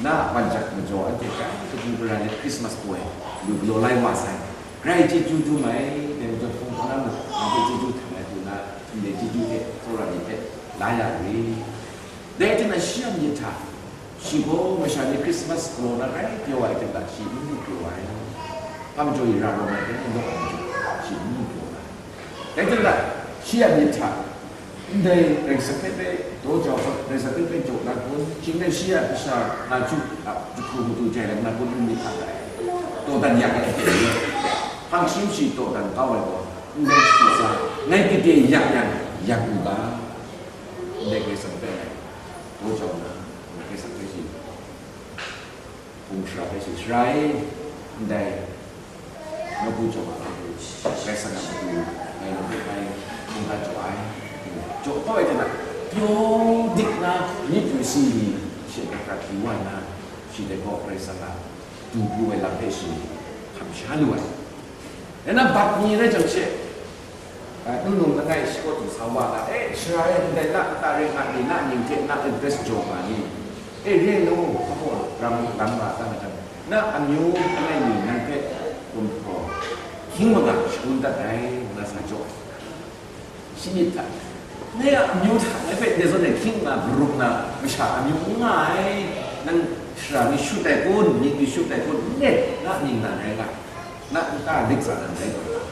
na a ban jak majaw anhte grai kachyu gara let Krismas poi lu galaw lai wa sai. Grai chyeju dum ai, dai majaw hpung hpung na mung, anhte chyeju htan ai hku na, ndai chyeju hte tsawra ni hpe la ya u ri. Dai hte na shi a myit hta, shi gaw masha ni Krismas galaw na rai pyaw ai hte hta shi n lu pyaw ai. Hpa majaw i ra rawng ai hte ni nawk ai majaw, shi n lu pyaw ai. Dai hte na, shi a myit hta, ndai Karai Kasang hpe bai daw jau hkawt, Karai Kasang hpe bai jaw na kun, shing rai shi a kasha na ju a jahku matu jai lam na kun, n myit hta dai. Dawdan yak ai hte ni, hpang shi shi dawdan kau ai gaw, ndai jahku sa, ngai gade yak yang, yak u ga. Ndai Karai Kasang hpe ngai daw jau na, Karai Kasang hpe shi, hpung shara hpe shi, Sara e, ndai nawku jawng a matu, Karai Kasang a matu, ngai nang hpe bai hpung dat jaw ai, jaw kau ai hte na, pyaw dik na, myit masi ni, shi a prat pyi wa nna, shi dai gaw Karai Kasang a du pru ai lam hpe shi hkam sha lu ai. Dai na bat ni rai jang she, a, nungnung langai shi kaw du sa wa na, e, Sara e, ndai na nta rai nga ni, na mying hte na address jaw nga ni? E, re ai law, abaw ram, ram nga ta na jang, na amyu langai mi nang hpe gumhpraw hkying manga shangun dat ai, nga sa jaw ai. Shi myit hta, ngai a amyu hta ngai hpe ndai zawn e hkying nga, garup nga, masha amyu n nga ai, nang shara mi shut ai kun, myit mi shut ai kun, n ret, na mying nan rai nga, na nta lik sa nan rai nga,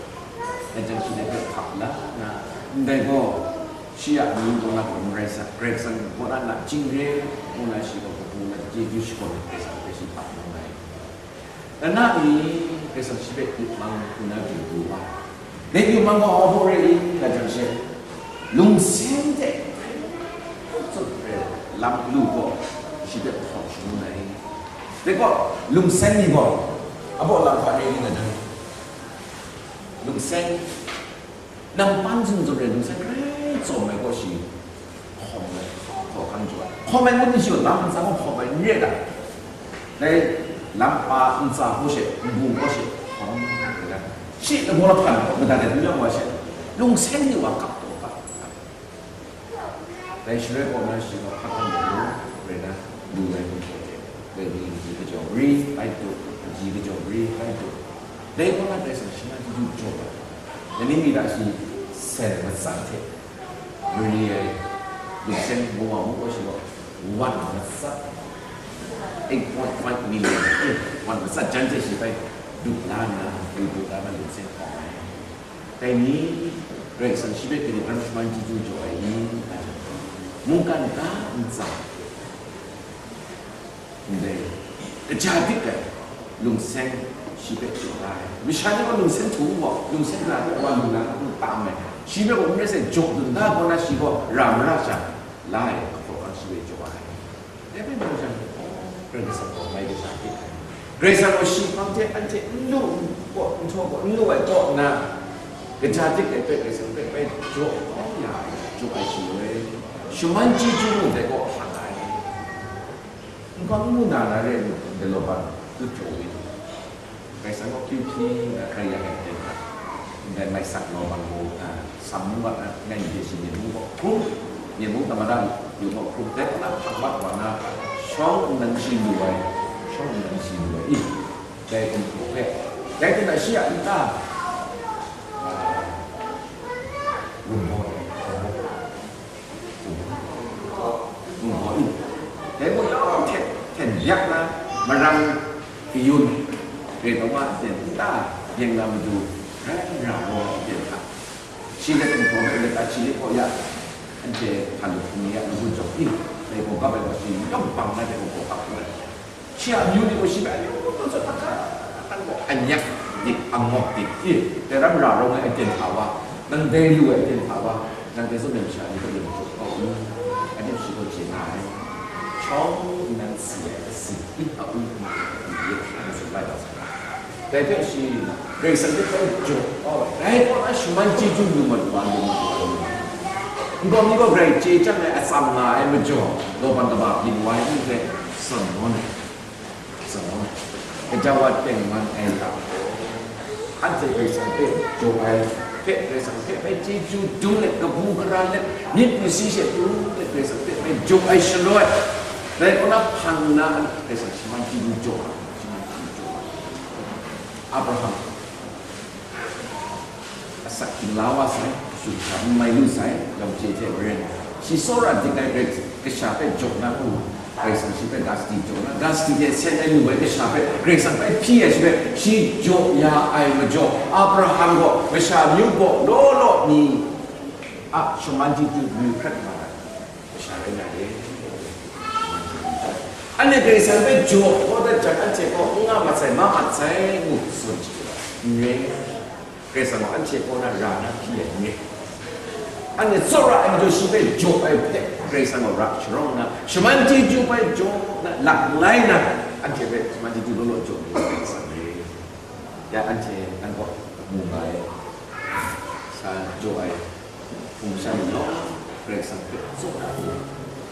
ngai jang shi dai hpe hkap la nna, ndai gaw, shi a amyu gaw na gaw n rai sa, Karai Kasang gaw na na jingre, ngu na shi gaw kabu na chyeju shakawn ai Karai Kasang hpe shi hkap ngu ai. Ana ni, Karai Kasang shi hpe yupmang hku na du du wa. Dai yupmang gaw abaw re i, nga jang she, lungseng hte hkrit tsun hpe lam lu gaw, shi hpe hkawm shangun ai. Dai gaw, lungseng ni gaw, abaw lam hpa re i nga jang, lungseng, nampan zun zun re lungseng grai tsawm ai gaw shi hkawm ai, hkawm hkang jaw ai. Hkawm ai ngut ni shi gaw lam ntsa gaw hkawm ai n re ai. Dai lam pa ntsa hku she, nbu hku she, hkawm ai. Shi lagaw lahpan hkawm madat ai hku yang wa she, lungseng ni wa kap taw ga. Dai shaloi kaw na shi gaw hpa hkang gaw lu, rai na, lu ai hku hte, dai ni kaji kajaw gari, bai tu, kaji kajaw gari, bai tu. Dai kaw na Karai Kasang shi na chyeju jaw ai. Dai ni mi hta shi seng matsat hte, mari ai, lungseng mung wa mung wa shi gaw, wan matsat, eight point five million, wan matsat jan hte shi bai dup la nna, bai dup la nna lungseng hkawm ai. Dai ni, Karai Kasang shi hpe gade hkan shaman chyeju jaw ai ni? Mungkan ga ntsa, ndai, kaja dik ai lungseng shi hpe jaw la ai. Masha ni gaw lungseng htu gaw, lungseng na gaw wa lu na hku tam ai. Shi hpe gaw n rai sai, jaw dun da gaw na shi gaw ra mara sha, la ai, hkaw hkang shi hpe jaw ai. Dai hpe nang jang, Karai Kasang gaw mai kaja dik ai. Karai Kasang gaw shi hpang hte anhte n lu gaw, nhtawm gaw, n lu ai kaw nna, kaja dik ai hpe Karai Kasang hpe bai jaw kau ya ai, jaw ai shaloi, shaman chyeju mung dai kaw hkan ai. N hkawng n mu na na re ai, ndai law ban tut jaw u. Karai Kasang gaw hpyi hpyi na hkrai ya ai aten hta, ndai mai sak law ban gaw, a, Sam mung ga, a, ngai myit de shi myit mung gaw hkrum, myit mung tamada yu gaw hkrum, dai hta na hkak mat wa na, shawng nnan shi lu ai, shawng nnan shi lu ai, i, dai hkum hkrum hpe, dai hte na shi a nta, a, gun gaw ai, Dai gaw yawng hten, hten byak na, marang kayun, re taw ma aten nta byeng na matu, rai ra rawng aten hta, shi let nhtawm let a shi let kaw ya, anhte hpa lup ni ya lagun jawk in, dai gaw kap ai gaw shi yawng bang na dai gaw kap ai. Shi a amyu ni gaw shi hpe amyu gaw tsun hkak hkak gaw, anyak dik, angawk dik, i, dai ram ra rawng ai aten hta wa, nang dai lu ai aten hta wa, nang dai zawn ai masha ni hpe lam jaw kau u, anhte shi gaw chye nga ai. Shawng nnan si ai asi, i a u, i a tsun lai da sai. Dai hpe shi, Karai Kasang hpe bai jaw kau ai, dai kaw na shaman chyeju lu mat wa, lu mat wa, lu mat wa. Nkau mi gaw Karai chye chyang ai atsam nga ai majaw, law ban kaba byin wa ai n hte, tsun nawn ai. Tsun nawn ai. Gaja wa tengman ai lam gaw, anhte Karai Kasang hpe jaw ai, hpe Karai Kasang hpe bai chyeju dum let, kabu gara let, myit masi she pru let Karai Kasang hpe bai jaw ai shaloi, dai kaw na hpang nna Karai Kasang shaman chyeju jaw ai, shaman chyeju jaw ai. Abraham asak htingla wa sai, sumsha n mai lu sai, yawng chye hte maren, shi tsawra dik ai Karai Kasang kasha hpe jaw na hku, Karai Kasang shi hpe dasti jaw na, dasti hte seng ai lu ai kasha hpe Karai Kasang hpe hpyi ai shi hpe, shi jaw ya ai majaw, Abraham gaw masha amyu gaw law law ni a shaman chyeju lu hkrat nga ai masha rai nga ai. Anhte Karai Kasang hpe jaw kau dat jang, anhte gaw n nga mat sai, ma mat sai ngu tsun chye ai. N rai. Karai Kasang gaw anhte kaw na ra na hpyi ai n rai. Anhte tsawra ai majaw shi hpe jaw ai hpe Karai Kasang gaw ra sharawng nna, shaman chyeju hpe jaw na, langai na, anhte hpe shaman chyeju law law jaw ai Karai Kasang re. Ya anhte nan gaw mu nga ai, sa jaw ai hpung shan ni law, Karai Kasang hpe tsawra ai.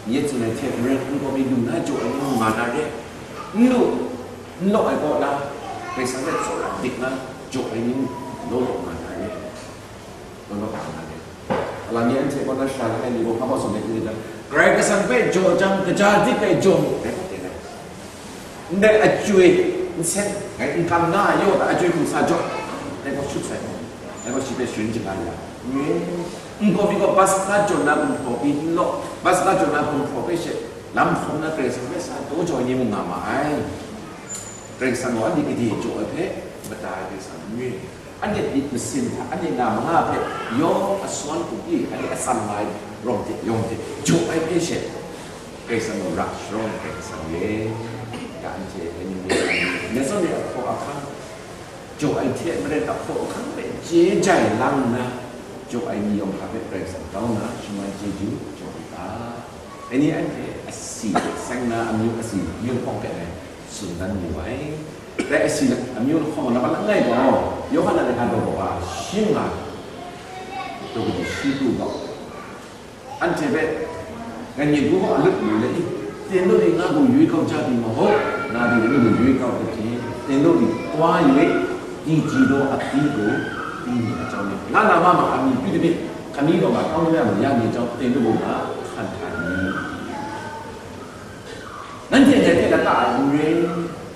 Nye tsun ai hte maren, n gaw mi lu na jaw ai ni mung nga na re, n lu, n law ai kaw na, Karai Kasang hpe tsawra dik na jaw ai ni mung law law nga na re. Law law nga na re. Alam ni anhte kaw na shara langai mi gaw hpa hpa tsun ai hte, Karai Kasang hpe jaw jang, kaja dik ai jaw mu, dai gaw teng ai. Ndai achyoi, nsen, ngai n kam na yaw ta achyoi hkrung sa jaw, dai gaw shut sai, dai gaw shi hpe sharin shaga ya. N gaw mi gaw, Paska jaw na gumhpraw pyi n law, Paska jaw na gumhpraw hpe she, lam hkawm na Karai Kasang hpe sa daw jaw ai ni mung nga ma ai. Karai Kasang gaw anhte gade jaw ai hpe mada ai Karai Kasang n rai. Anhte myit masin hta, anhte na manga hpe yawng asawn hku pyi, anhte atsam nga ai rawng hte yawng hte jaw ai hpe she, Karai Kasang gaw ra sharawng ai Karai Kasang re. Ya anhte, dai ni myit, myit zawn e ahpraw ahkang jaw ai hte maren, ahpraw ahkang hpe chye jai lang nna, jaw ai ni yawng hta hpe Karai Kasang grau nna, shaman chyeju jaw u ga. Dai ni anhte asi hte seng na amyu asi, amyu lahkawng hpe ngai tsun dan wu ai. Dai asi la-, amyu lahkawng laban langai gaw, Yawhan a laika daw kaba shi nga, daw kaba shi pru gaw, anhte hpe, "Ngai myit hku gaw alut lu let i, တင်တို့သည် ငါ့ကို ရွေးကောက်ကြသည်မဟုတ်၊ ငါသည် သူတို့ကို ရွေးကောက်သဖြင့် တင်တို့သည် သွား၍ တည်ကြည်သော အသီးကို သီးမည်အကြောင်းနှင့် ငါ့နာမမှာ အမည်ပြုသဖြင့် ခမည်းတော်မှာ တောင်းသမျှကို ရမည်အကြောင်း သင်တို့ကို ငါခန့်ထားပြီ။ နန်းကျင်တဲ့ လက်တအားယူရဲ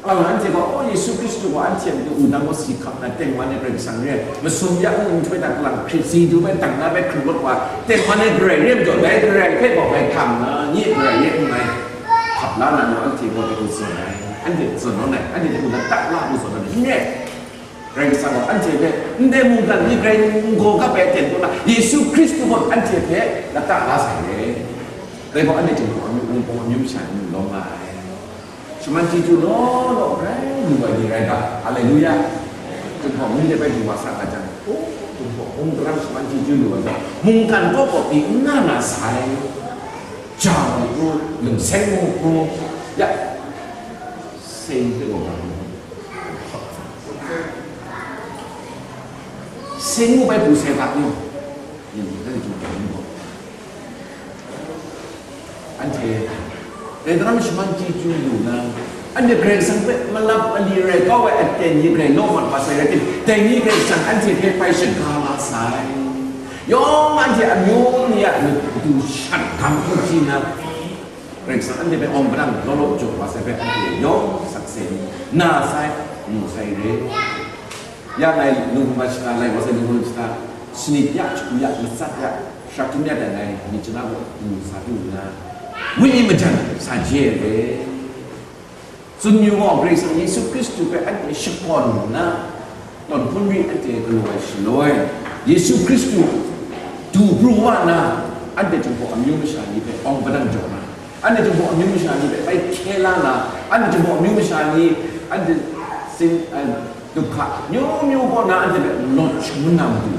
Alang anhte gaw, "O Yesu Hkristu gaw anhte a matu wudang gaw si hkap na tengman ai Karai Kasang re ai, masum ya n nhtoi hta kalang hkrit si du bai dang na bai hkrung rawt wa ai, tengman ai Karai re ai majaw, dai Karai hpe gaw bai hkam na, nye Karai re n ngai, hkap la na nu anhte gaw dai hku tsun ai, anhte tsun nawn ai, anhte dai hku na tak la hku tsun ai, n re ai. Karai Kasang gaw anhte hpe, ndai mungkan ni grai n gaw kap ai aten kaw na, Yesu Hkristu gaw anhte hpe lata la sai re. Dai gaw anhte Jinghpaw amyu, Wunpawng amyu masha ni lawm nga ai." Shaman chyeju law law grai lu ai ni rai ga, Haleluya! Jinghpaw mung de bai du wa sa ga jang, o, Jinghpaw mung daram shaman chyeju lu ai gaw, mungkan kaw kaw pyi n nga na sai, ja mu hku, lungseng mu hku, ya, seng hpe gaw ga mu, seng mu bai pru sai ga mu, yin, dai Jinghpaw mung gaw. Anhte, dai daram shaman chyeju lu na, anhte Karai Kasang hpe malap mali rai kau ai aten ni grai law mat wa sai rai tim, dai ni Karai Kasang anhte hpe bai shaga la sai. Yawng anhte amyu ni a matu shat gam hku hpyi nna, Karai Kasang anhte hpe awng padang law law jaw wa sai hpe anhte yawng sakse ni na sai, mu sai re. Ya ngai lung hkrum shada, lai wa sai lung hkrum shada, sanit ya, shagu ya, matsat ya, shak htum ya dat ngai myit chara gaw du sa du nna, wenyi majan sa je ai. Tsun yu gaw, Karai Kasang Yesu Hkristu hpe anhte shakawn nna, tawn hpun ri anhte galaw ai shaloi, Yesu Hkristu du pru wa nna, anhte Jinghpaw amyu masha ni hpe awng padang jaw na, anhte Jinghpaw amyu masha ni hpe bai hkye la na, anhte Jinghpaw amyu masha ni anhte sin, eh, duhkra amyu myu kaw na anhte hpe lawt shangun na matu,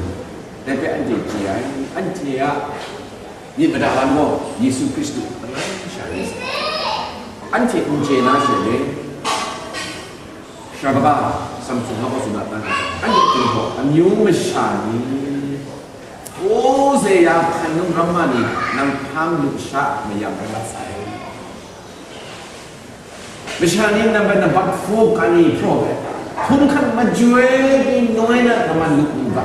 dai hpe anhte chye ai. Anhte a myit mada lam gaw Yesu Hkristu langai sha rai sai. Anhte n chye na she le, Shabaka, Samson nga gaw tsun a, anhte Jinghpaw amyu masha ni, Hkawze ya hkan num ram ma ni, nang hpang lusha mayam rai mat sai. Masha ni nang bai nabat hpaw kani hpraw ai, hkun hkan majoi pyi noi na, nang man lu n ga.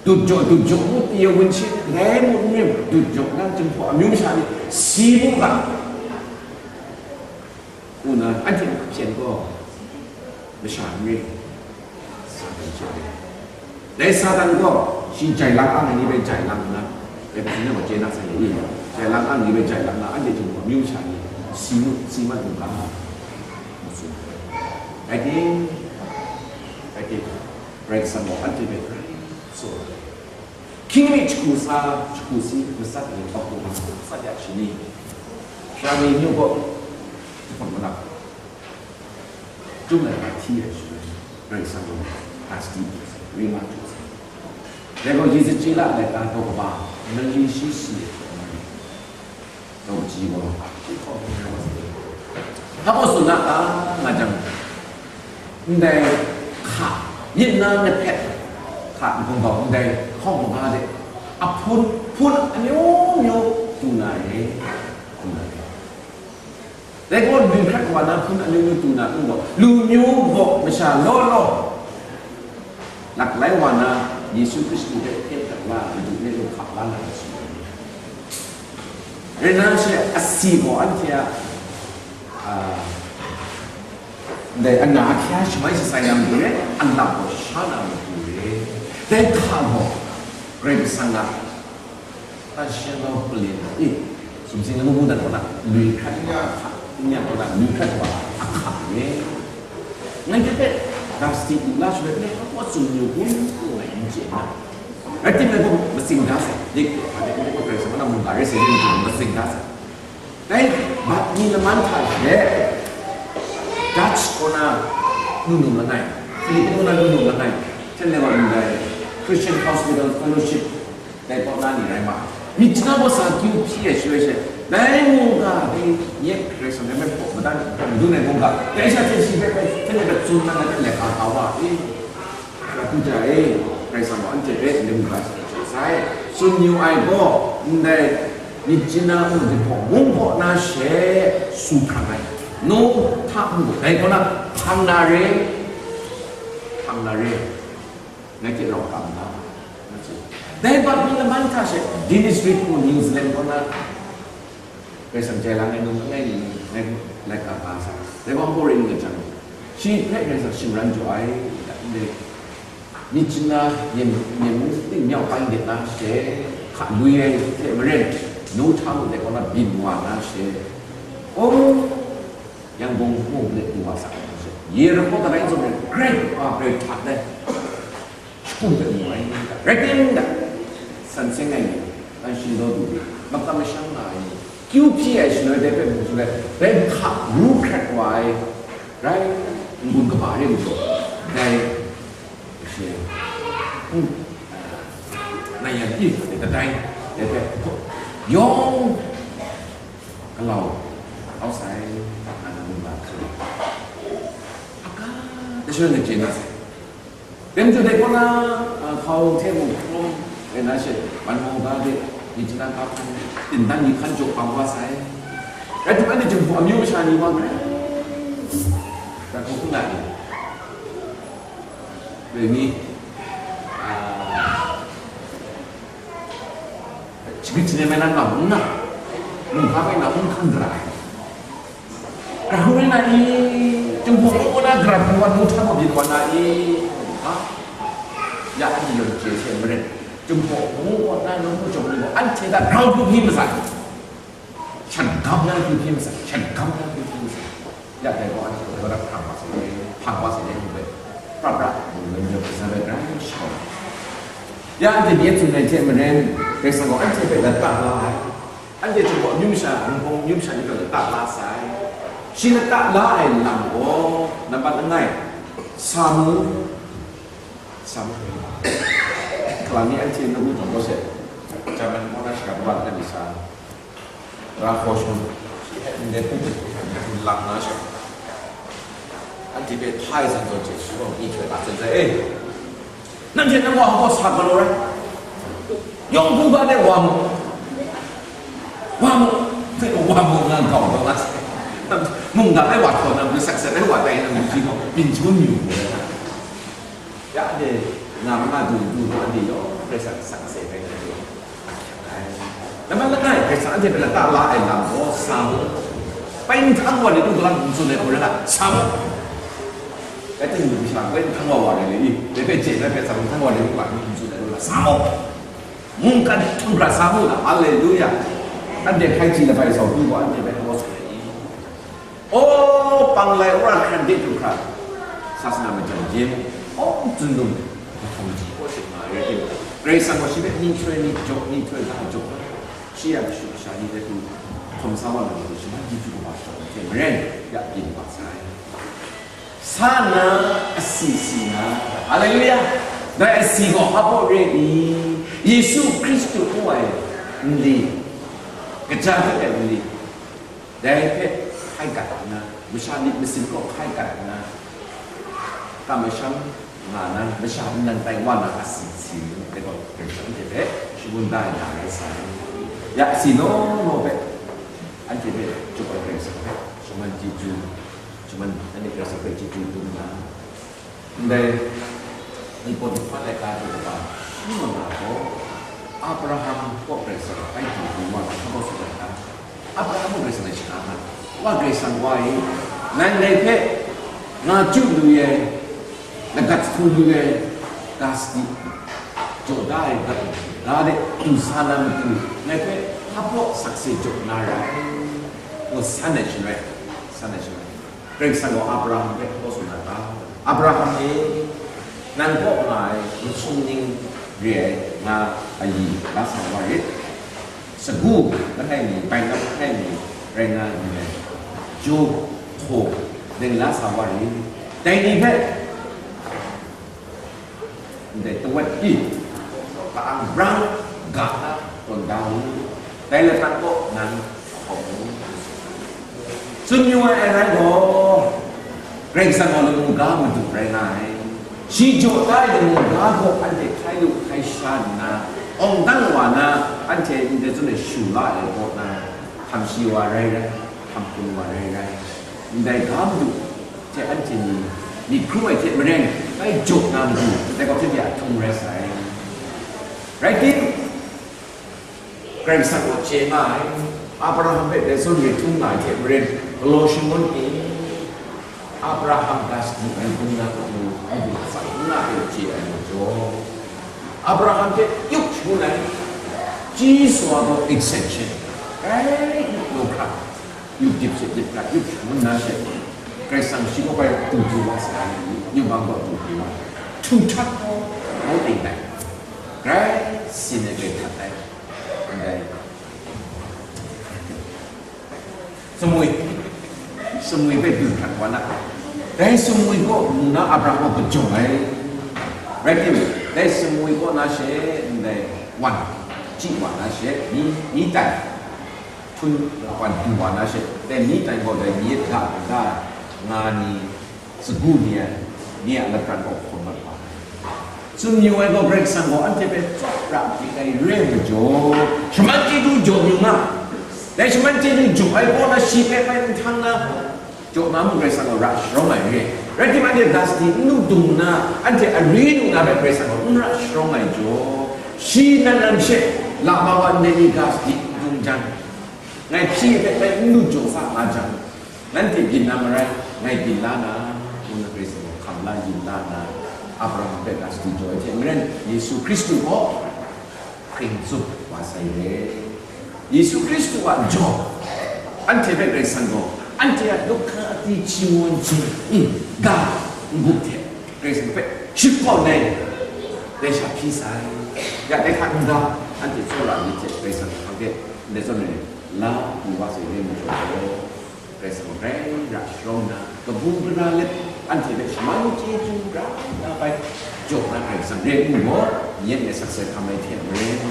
Dut jaw, dut jaw, ngu, ya wun shi, dai mung n rim, dut jaw na, Jinghpaw amyu masha ni si mu ga, ngu na, anhte hpyen gaw, masha n rim, Satan hpyen. Dai Satan gaw, shi jai lang ang ai ni hpe jai lang nna, dai hpang na gaw chye na sai ni, jai lang ang ai ni hpe jai lang nna, anhte Jinghpaw amyu masha ni, si mu, si mat mu ga, ngu tsun ai. Rai ting, rai ting, Karai Kasang gaw anhte hpe grai tsun ai. Hkying mi jahku sa, jahku si, matsat ni, hpawk hpawk, matsat ya shani, Sara ni amyu gaw, jahpawt manap, Chyum ai hpa hti ai shaloi, Karai Kasang gaw, hkra sadi, rima htu sai. Dai gaw, Yesu chye la ai laika daw kaba, nang ni shi si ai hte nang, daw kaji gaw, shi hkawk hkawk rai wa sai. Hpa gaw tsun na, a, nga jang, ndai hka, myit na myit hpet, hka nhkawng bau ndai hkawng kaga de, ahpun, hpun amyu myu du na re, du na re. Dai gaw, lu hkrat wa na hpun amyu myu du na n gaw, lu myu gaw masha law law, laklai wa na Yesu Hkristu hpe hkyen hkrang la, madu hpe lu hkap la na ai su ai. Rai nna, shi asi gaw anhte a, a, ndai ana ahkya shamai shatsai na matu re, a lap gaw sha na matu re. Dai hka gaw Karai Kasang a Tan sha nau palin, e, sumsing lamu dan kaw na, lui hkrat wa ahkang, n yang kaw na, lui hkrat wa ahkang e. Ngai hpe hpe, dusty u la shaloi, ngai hpe hpa tsun yu kun, ngai n chye na. Rai timung, ngai gaw matsing da sai, dik, a, dik, dik, Karai Kasang na mungga rai sai, dik, matsing da sai. Dai, bat ni laman hta she, Dutch kaw na, lu num langai, Philippine kaw na, lu num langai, hten le wa ndai, Christian Hospital Fellowship, dai kaw na ni rai ma ai. Myit jahku sa kyu hpyi ai shaloi she, dai mungga dai nye Karai Kasang dai hpe hpaw madan, madun ai mungga, dai sha hte shi hpe hpe hte hpe tsun na, na hte laika ka wa e, Hkra hku ja e, Karai Kasang gaw anhte hpe ndai mungga hte hte sai, tsun yu ai gaw, ndai myit jahku na mung jahpaw mung kaw na she su hprang ai, no hta mung dai kaw na hpang na re, hpang na re. Ngai hte rau kam na, dai bat ni laman hta she, Guinness Record New Zealand kaw na, Karai Kasang jai lang ai num langai ni, ngai, ngai ka ka sa. Dai gaw, Hkawhkam rai nga jang, shi hpe Karai Kasang shingran jaw ai, ndai, myit jahku na, myen, myen mung ting myau pai de na she, hka lui ai hte maren, no hta mung dai kaw na byin wa na she, o, Yangon mung de du wa sa ai she, ye ram kaw talai zawn e, grai wa, grai htat ai. Shakung hpe mu ai, rai timung, san seng ai ni, tan shingdaw du ai, makam masham nga ai ni, kyu hpyi ai shaloi dai hpe mu shaloi, dai hka ru hkrat wa ai, rai n-gun kaba re majaw, dai, shi, n-, a, nai yan pyi hkra de kadai, dai hpe, yawng galau kau sai, nga na mungga hkrai, a ga, dai shaloi na chye na sai. Dai majaw dai kaw na, a, hkau hte mung hkrum, rai na she, man mungga de, myit jahku na hkan, tindan ni hkan jaw bang wa sai. Rai timung, anhte Jinghpaw amyu masha ni wa hkrai, rai hkrum hkrum na ni, rai ni, a, Shagrit shanhte mai na ngam nna, mungga bai na hkun hkang gara ai. Gara hkun rai na i, Jinghpaw mung kaw na gara hkun wa nu hta gaw byin wa na i, ha? Ya, anhte yawng chye hte maren, Jinghpaw mung kaw na nu hku jawng ni gaw anhte hta grau hkru hpyi masai. Shan gam na hkru hpyi masai, shan gam na hkru hpyi masai. Ya, dai gaw anhte gaw hprang wa sai le, hpang wa sai le, ngu bai, pra pra, ngu bai, ngu bai, sa bai, grai shau. Ya, anhte myit tsun ai hte maren, Karai Kasang gaw anhte hpe lata la ai. Anhte Jinghpaw amyu masha, Jinghpaw amyu masha ni hpe lata la sai. Shi lata la ai lam gaw, nambat langai, sa mu, sa mu. Kalang ni anhte na wu tawn gaw se, German kaw na shaka kabat na mi sa. Ra hkaw shawng, shi hpe ndai hpung hte hpung hte hpung lang na she, anhte hpe hpa ai zawn zawn hte shi gaw myi hkoi la tsun sai, "E, nanhte nang wa hkaw sa galaw rai, yawng hkungga de wa mu, wa mu, hpe wa mu," nga gau gau nga sai. Mungga ai wa htaw na, masak sat ai wa tai na, mung shi gaw byin shangun yu mu ai. Ya de, nga ma nga du du du de yawng, Karai Kasang sakse bai na de. Nambat langai, Karai Kasang anhte hpe lata la ai lam gaw sa mu. Bai nhtang wa ni du galang n tsun ai hku rai nga, sa mu. Bai ting du sha, bai nhtang wa wa rai le i, dai hpe chye na Karai Kasang bai nhtang wa ni du galang n tsun ai hku rai nga, sa mu. Mungkan htum hkra sa mu na, Haleluya. Anhte hkai chyi labai sau du gaw, anhte bai hkaw sa ai ni. O, pang lai wora hkran de du hkra, sasana majan je mu, hawng tsun dum, mahtang ji kaw shing nga re timung, Karai Kasang gaw shi hpe myihtoi myit jaw, myihtoi ga jaw, shi a kashu kasha ni hpe du hkawm sa wa na ni, shi man chyeju kaba shawng hte maren, ya byin wa sai. Sa na, asi si na, Haleluya! Dai asi gaw hpa baw re i, Yesu Hkristu ngu ai nli, kaja hte ai nli, dai hpe hkai gat nna, masha myit masin kaw hkai gat nna, kamsham nga na, masha nnan tai wa na asi si nu, dai gaw Karai Kasang anhte hpe shangun da ai na rai sai. Ya, asi law law hpe, anhte hpe jaw ai Karai Kasang hpe, shaman chyeju, shaman, anhte Karai Kasang hpe chyeju dum na, ndai, npawt nhpa laika hte kaba, shi mat na gaw, Abraham kaw Karai Kasang bai du dum wa na, hpa baw tsun ai hta, Abraham mung Karai Kasang hpe shana nga, Wa Karai Kasang wa e, nang ngai hpe nga chyu lu ai, lagat hku lu ai, ga sadi, jaw da ai ga, ga de du sa na matu, ngai hpe hpa baw sakse jaw na ra ai, ngu san ai shaloi, san ai shaloi, Karai Kasang gaw Abraham hpe hkaw tsun na ta? Abraham e, nang kaw nga ai masum ning re ai nga ayi la sa wa rit. Sagu langai mi, bainam langai mi rai nga ai, jaw, htaw, ning la sa wa rit. Dai ni hpe, ndai tawat pyi, ka-ang brang ga na tawn da u, dai lata kaw nang hkawm u. Tsun yu ai, ai rai gaw, Karai Kasang gaw lamu ga madu rai nga ai. Shi jaw da ai lamu ga gaw anhte hkai lu hkai sha nna, awng dang wa na, anhte ndai zawn e shu la ai kaw na, hkam shi wa rai rai, hkam hpung wa rai rai, ndai ga madu hte anhte ni myit hkrum ai hte maren, bai jaw na madu, dai gaw hte de a htung rai sai. Rai tim, Karai Kasang gaw chye nga ai, Abraham hpe dai zawn e htung nga ai hte maren, galaw shangun ni, Abraham ga sadi ai hkrum na hkrum, anhte atsam n na hpe chye ai majaw, Abraham hpe yuk shangun ai, chyi swa gaw exception, rai lu hkra, yuk dip she dip hkra, yuk shangun na she, Karai Kasang shi kaw bai du pyi wa sa ai, yubang gaw du pyi wa, htum hkrat gaw, ngai ting dai, grai sin ai grai hkrat ai, ndai. Sumwi, sumwi hpe du hkrat wa na, dai sumwi kaw mu na Abraham gaw kajawng ai. Rai timung, dai sumwi kaw na she ndai wan chyi wa na she, mi, mi tai, hpun wan du wa na she, dai mi tai gaw dai mi a hta da nga ni, sagu ni ai, ni a lapran gaw hkawm mat wa ai. Tsun yu ai gaw, Karai Kasang gaw anhte hpe tsawra byin ai re ai majaw, shaman chyeju jaw yu nga. Dai shaman chyeju jaw ai kaw na shi hpe bai nhtang na, jaw na mung Karai Kasang gaw ra sharawng ai re. Rai timung, anhte ga sadi n lu dung nna, anhte ari lu na bai Karai Kasang gaw n ra sharawng ai jaw, shi nan nan she, la ma wa ndai ni ga sadi n dung jang, ngai hpyi hpe bai n lu jaw sa nga jang, nanhte byin na marai, ngai byin la na, ngu na Karai Kasang gaw hkam la yin la nna, Abraham hpe ga sadi jaw ai hte maren, Yesu Hkristu gaw hpring tsup wa sai re. Yesu Hkristu a jaw, anhte hpe Karai Kasang gaw, anhte a lup hkang akyu chyeju n ga n-gup hte, Karai Kasang hpe shakawn ai, dai sha hpyi sai. Ya, dai hta n-ga, anhte tsawra myit hte Karai Kasang hpang de ndai zawn ai ni, la pru wa sai re majaw, Karai Kasang grai ra sharawng nna, kabu gara let, anhte hpe shaman chyeju gara na bai jaw na Karai Kasang re ngu gaw, yen e sakse hkam ai hte maren,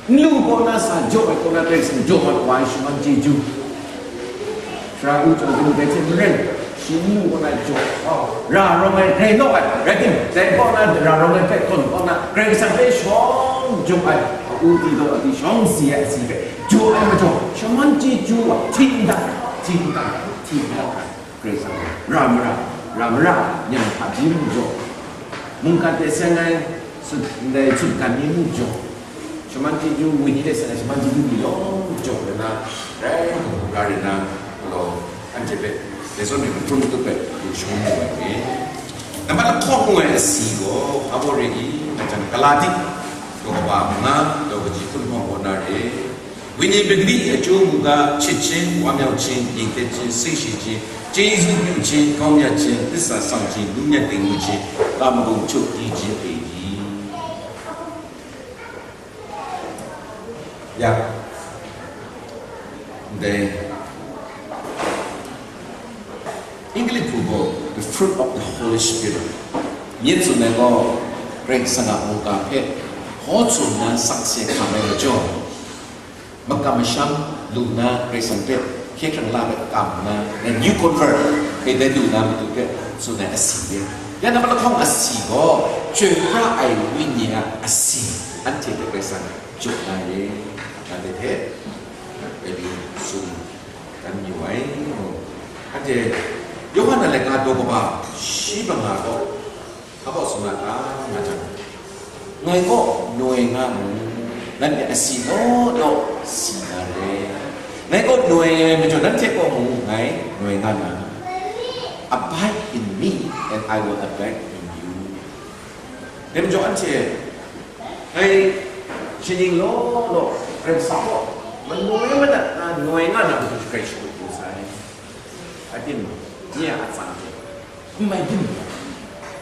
n lu kaw na sa jaw ai kaw na Karai Kasang jaw mat wa ai shaman chyeju. Sara u chyawm kanu dai hte maren, shi n lu kaw na jaw, ra rawng ai rai naw ai, rai tim, dai kaw na ra rawng ai hpe tawn kaw na, Karai Kasang hpe shawng jaw ai, a u di daw a di shawng si ai asi hpe jaw ai majaw, shaman chyeju wa, hti n dat, hti n dat, hti n dat, Karai Kasang ra mara, ra mara, nyang hta byin jaw, mungkan hte seng ai, Ndai sutgan ni mu jaw, shaman chyeju wini de sa ai shaman chyeju ni yawng jaw rai na, rai ra rai na, galaw, anhte hpe, dai zawn ni hpung tup hpe, lu shangun mu ai ni. Nambat lahkawng ngu ai asi gaw, hpa baw re i, nga jang, Galati, daw kaba manga, daw kaji hpun hpawng kaw na re. Wenyi Pakari a chyu mungga, chit chying, wa myau chying, yin hkyen chying, sing shi chying, chyeju pyu chying, kau myat chying, disa sang chying, lu myat ting lu chying, kam magum chyu di chying, e di. Ya. Ndai English hpu gaw, the fruit of the Holy Spirit. Myit tsun ai gaw, Karai Kasang a mungga hpe hkaw tsun na sakse hkam ai majaw, makam masham lu na Karai Kasang hpe hkye hkrang la hpe kam nna, new convert hpe dai lu na matu hpe tsun ai asi re. Ya na malahkawng asi gaw, chyoi pra ai wenyi a asi, anhte hpe Karai Kasang jaw na re, anhte hte, Petru tsun dan yu ai. Anhte Yawhan a laika daw kaba shi manga gaw, hpa baw tsun na ta nga jang, ngai kaw noi nga mu, nanhte asi law law si na re. Ngai kaw noi ai majaw, nanhte kaw mung ngai noi nga na. Abide in me, and I will abide in you. Dai majaw anhte, ngai shaning law law, Karai Kasang kaw manoi madat na noi nga na matu hkrai shakut yu sai. A tim, nye a atsam hte, n mai byin,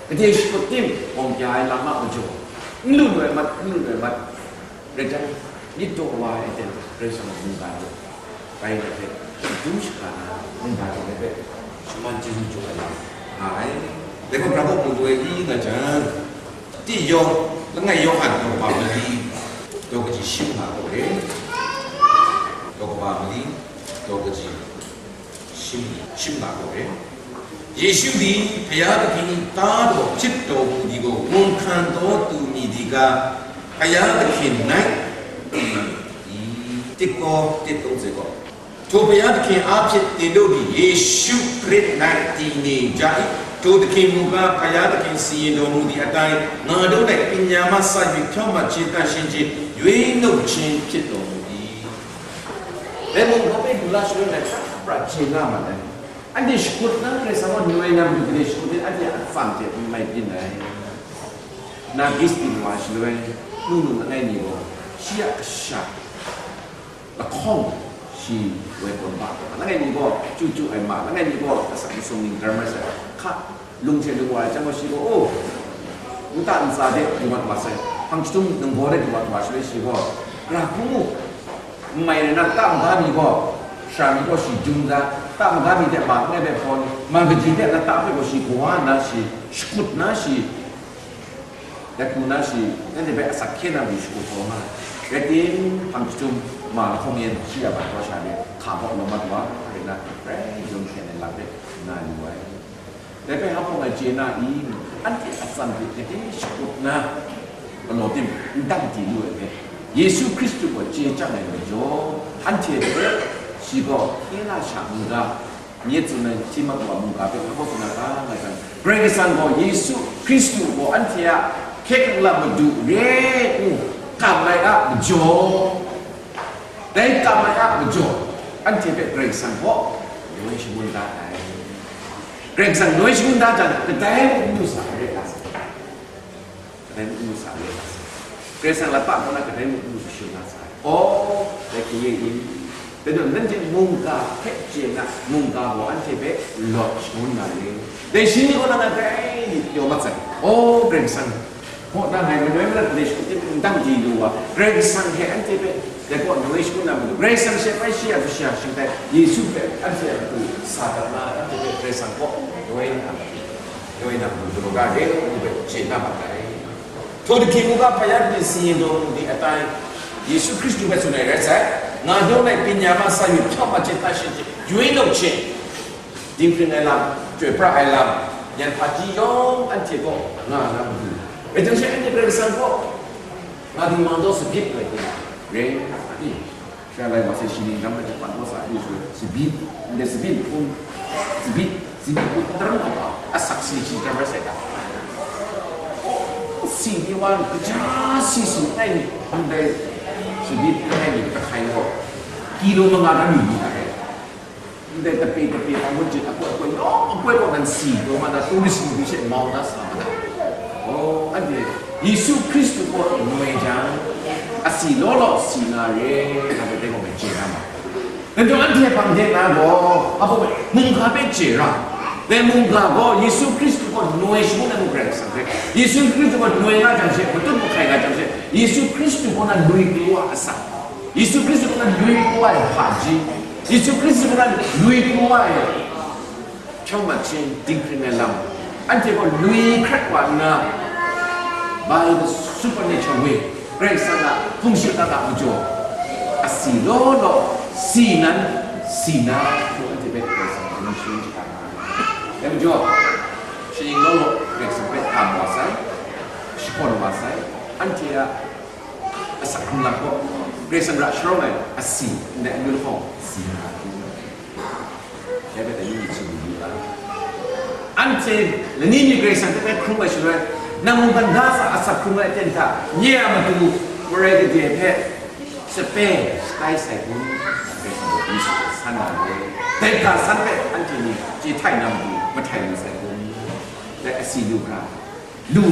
gade shakut tim, gawng kya ai lam a majaw, n lu lu ai mat, n lu lu ai mat, rai jang, myit daw wa ai aten, Karai Kasang a mungga hte, bai na hte, shadum shaga na, mungga hte hpe, shaman chyeju jaw ai lam nga ai. Dai gaw, Pra kaw mu lu ai i nga jang, ti yawng, langai Yawhan daw kaba mali, daw kaji shim nga gaw re. Daw kaba mali, daw kaji shim, shim nga gaw re. Yesu di, Hpaya Kahpyi ta daw hpyit taw mu di gaw, gun hkan taw tu mi di ga, Hpaya Kahpyi nai, i, tit gaw, tit kung ze gaw, Hto Hpaya Kahpyi a hpyit tit taw di, Yesu Hkrit nai, ti ni ja i, Hto Kahpyi mungga, Hpaya Kahpyi si yin taw mu di atai, nga daw nai, pinya ma sa yu hkyawm ma chye ta shin chye, yoi nau hpyit taw mu di. Dai mung hpa hpe du la shaloi ngai hkra hkra chye nga ma ai. Anhte shakut na Karai Kasang gaw noi na matu gade shakut ai, anhte a atsam hte n mai byin ai. Nagis ting wa shaloi, nu nu langai mi gaw, shi a kasha lahkawng shi woi tawn ba, langai mi gaw chyu chyu ai ma, langai mi gaw asak masum ning daram rai sai, hka lung hte lung wa ai chyang gaw, shi gaw, o, nta ntsa de du mat wa sai, hpang chyahtum nang baw de du mat wa shaloi, shi gaw, Gara hkrum mu, n mai rai na, ta maga mi gaw, sara mi gaw shi jum da, ta maga mi hte ma langai hpe hpawn, ma kaji hte na ta hpe gaw shi kawa nna shi, shakut nna shi, dat pru na shi, nanhte hpe asak hkye na matu shakut taw nga ai. Rai tim, hpang chyahtum ma lahkawng yan shi a bat wa sha de, hka hpawt lawm mat wa, rai nna, rai yawng hkyen ai lam hpe na lu ai. Dai hpe hpa hpawng ai chye na i? Anhte atsam hte gade shakut na galaw tim, n dang di lu ai hpe, Yesu Hkristu gaw chye chyang ai majaw, anhte hpe shi gaw Hpara sha mungga, Myit tsun ai hti mat wa mungga hpe hpa baw tsun na ta nga jang, Karai Kasang gaw Yesu Hkristu gaw anhte a hkye hkrang lam Madu re ngu kam ai a majaw, dai kam ai a majaw, anhte hpe Karai Kasang gaw noi shangun da ai. Karai Kasang noi shangun da jang, kadai mung n lu sa ai rai nga sai. Kadai mung n lu sa ai rai nga sai. Karai Kasang lata kaw na kadai mung n lu sa shangun da sai. Aw, dai hkye e i? Dai gaw, nanhte mungga hpe chye na, mungga gaw anhte hpe lawt shangun na re. Dai shi ni kaw na, na grai myit pyaw mat sai. Aw, Karai Kasang, kaw na ngai manoi madat lalai shakut tim n dang di lu wa, Karai Kasang hte anhte hpe dai kaw noi shangun na matu, Karai Kasang she bai shi a kasha shingtai Yesu hpe anhte a matu sa dat na, anhte hpe Karai Kasang kaw noi na, noi na matu, daw ga re ngu hpe chye na mat ai. Hto dahki mu ga hpa ya pyi si yin daw mu di atai, Yesu Hkristu hpe tsun ai rai sai, nga daw nai pinya ma sa yu hpyaw ma chye ta shin chye, yoi nau chye, dinghpring ai lam, chyoi pra ai lam, yan hpaji yawng anhte kaw nga na matu, rai jang she anhte Karai Kasang kaw nga dingmang daw sabit ai hte, rai nga ai. Sha lai wa sai shi ni lam hpe japan wa sa ai ni shaloi, tsabyi, ndai tsabyi hpung, tsabyi, tsabyi hpung tarang ai wa, asak si shi tarang rai sai ga. Oh, Si ni wa, kaja si si ai ni, ndai shabit ai ni, kahkai gaw, kilo manga dan mi ni ta re. Ndai tape tape hta ngut jin, akoi akoi, yawng akoi kaw nan si taw ma ta, tourist ni hte she mau na sa ma ta. Oh, anhte Yesu Hkristu kaw noi jang, asi law law si na re, nga hpe dai gaw mai chye na ma. Nang chyawm anhte hpang de na gaw, a hpung hpe mungga hpe chye ra. Dai mungga gaw Yesu Hkristu kaw noi shangun ai mung Karai Kasang hpe, Yesu Hkristu kaw noi nga jang she, matut mahkai nga jang she, Yesu Hkristu kaw na lui pru wa ai asak, Yesu Hkristu kaw na lui pru wa ai hpaji, Yesu Hkristu kaw na lui pru wa ai Chyawm machin dinghpring ai lam, anhte gaw lui hkrat wa nna, by the supernatural way, Karai Kasang a hpung shingkang a majaw, asi law law, si nan, si na, hku anhte hpe Karai Kasang a myit sharin shaga nga ai. Dai majaw, shaning law law, Karai Kasang hpe kam wa sai, shakawn wa sai, anhte a asak hkrung lam gaw, Karai Kasang ra sharawng ai asi, ndai amyu lahkawng, si na, hku. Dai hpe dai ni myit sumru yu ai. Anhte lani mi Karai Kasang hpe hkrung ai shaloi, nang mungkan ga sa asak hkrung ai aten hta, nye a matu marai gade hpe sape shatai sai kun? Karai Kasang hpe myit san na re. Dai ga san hpe anhte ni chye htai na matu mahtai lu sai kun? Dai asi lu hkra, lu,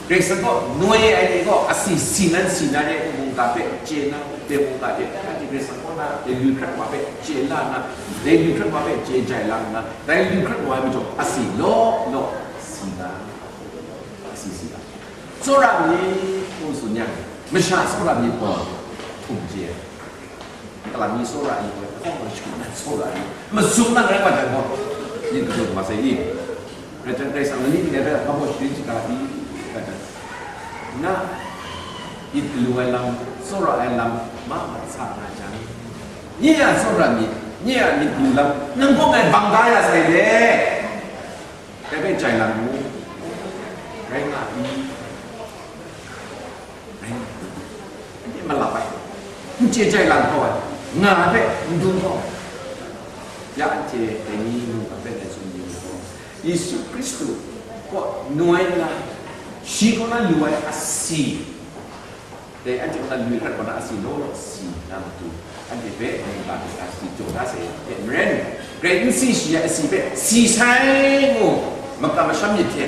Karai Kasang kaw noi ai ni gaw, asi si nan si na re, mungga hpe chye na, dai mungga hte, anhte Karai Kasang kaw na, dai lu hkrat wa hpe chye la nna, dai lu hkrat wa hpe chye jai la nna, dai lu hkrat wa ai majaw, asi law law si na, asi si na. Tsawra mi, ngu tsun yang, masha tsawra mi gaw, htum chye ai. Kalang mi tsawra ai, hkawng hkawng shut na tsawra ai, mazum na rai wa jang gaw, yin kadaw wa sai i. Rai jang, Karai Kasang ni ndai hpe hpa baw sharin shaga di, rai jang, na myit galu ai lam, tsawra ai lam, ma ma sa nga jang, nye a tsawra myit, nye a myit galu lam, nang kaw ngai bang da ya sai le. Dai hpe jai lang mu. Rai nga i? Rai nga i? Anhte malap ai, n chye jai lang kau ai, nga hpe n dum kau ai. Ya anhte dai ni mungga hpe ngai tsun yu gaw, Yesu Hkristu kaw noi nna, shi kaw na lu ai asi, dai anhte kaw na lui hkrat kaw na asi law law si na matu, anhte hpe mungga hte asi jaw da sai hte maren, grai n si shi ai asi hpe si sai ngu, makam masham myit hte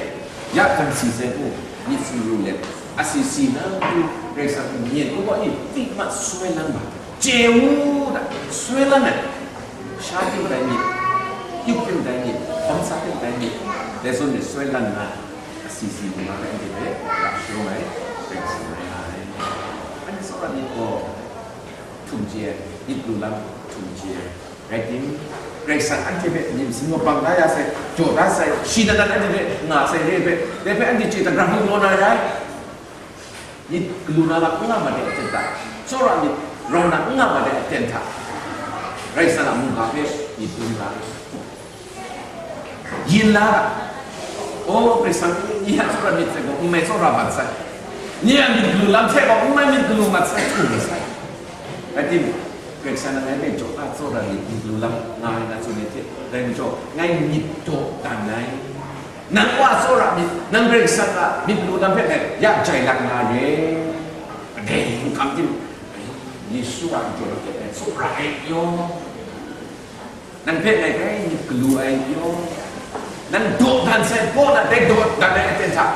ya hkam si sai ngu, myit sumru let, asi si na matu, Karai Kasang a myen ngu gaw ni, tingma soi lang ma, chye u da, soi lang ai, sha ting dai myit, yup ting dai myit, hpawng sa ting dai myit, dai zawn myit soi lang na, asi si lu na hpe anhte hpe ra sharawng ai, Karai Kasang rai nga ai. Anhte tsawra myit gaw htum chye ai, myit lu lam htum chye ai. Rai tim, Karai Kasang anhte hpe myit masin gaw bang da ya sai, jaw da sai, shi dan dan anhte hpe nga sai re ai hpe, dai hpe anhte chye dan, Karai Kasang law na rai. Myit galu na lam n nga ma de aten hta, tsawra myit rau na n nga ma de aten hta, Karai Kasang a mungga hpe myit dum ra, yin la ra. O, Karai Kasang, nye a tsawra myit hte gaw n mai tsawra mat sai, nye a myit galu lam hte gaw n mai myit galu mat sai, htum sai. Rai timung, Karai Kasang nang ngai hpe jaw na tsawra myit, myit galu lam nga ai na tsun ai hte, dai majaw, ngai myit daw dan ai. Nang wa tsawra myit, nang Karai Kasang a myit galu lam hpe ngai ya jai lang na re. Kadai n kam tim, Yesu a jaw hte ngai tsawra ai pyaw, nang hpe ngai grai myit galu ai pyaw, nang daw dan sai, kaw na dai daw dan ai aten hta,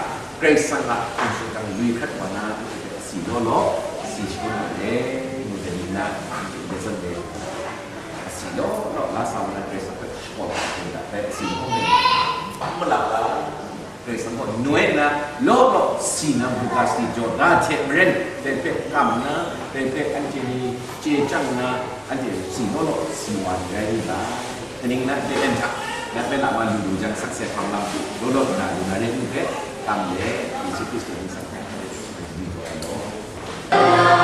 Karai Kasang a hpang shingkang lui hkrat wa na, anhte hpe asi law law, asi shangun na re, ngu dai ni na, anhte hpe zawn re. Asi law law la sa wa na Karai Kasang hpe shakawn hkrat hkrat dai asi lahkawng hte bang malap ai. Karai Kasang gaw noi nna, law law si na mungga sadi jaw da hte maren, dai hpe kam nna, dai hpe anhte ni chye chyang nna, anhte si law law si wa ni rai ni ga. Kaning na hpe en hta, na hpe lama lu lu jang, sakse hpang lam hku, law law na lu na re ngu hpe, kam let, Yesu Hkristu myit sa hpe, myit taw ai law.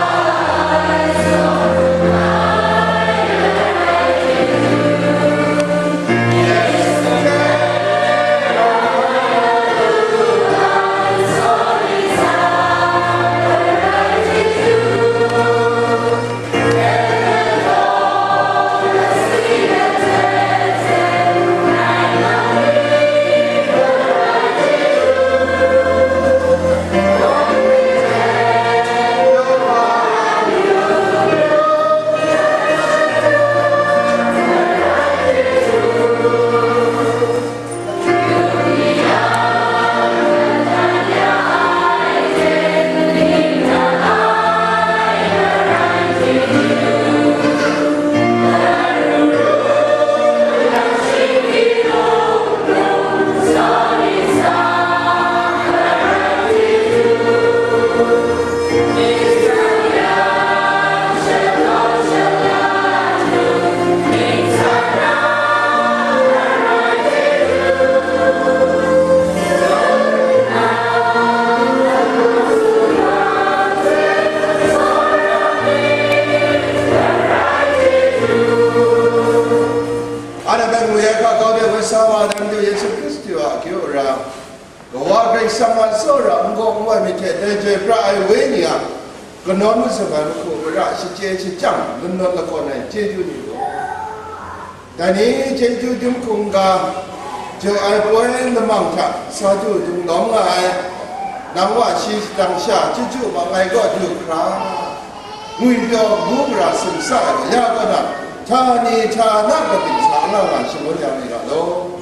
Dai hka kau de, Woi sa wa dan Madu Yesu Hkristu a akyu ara, Kawa Karai Kasang a tsawra n gaw n wai myit hte dai joi pra ai Wenyi a kanawn mazum ai mahku mara shachye shachyang lanawn lakawn ai chyeju ni gaw, dai ni chyeju dum hkungga jaw ai poi lamang hta sa du dung lawm nga ai, nang wa shi shadang sha chyeju ma ngai gaw du hkra, ngwipyaw ngu mara sumsa ai wa ya kaw na, htani htana kating sa nga nga shangun ya mi ga law.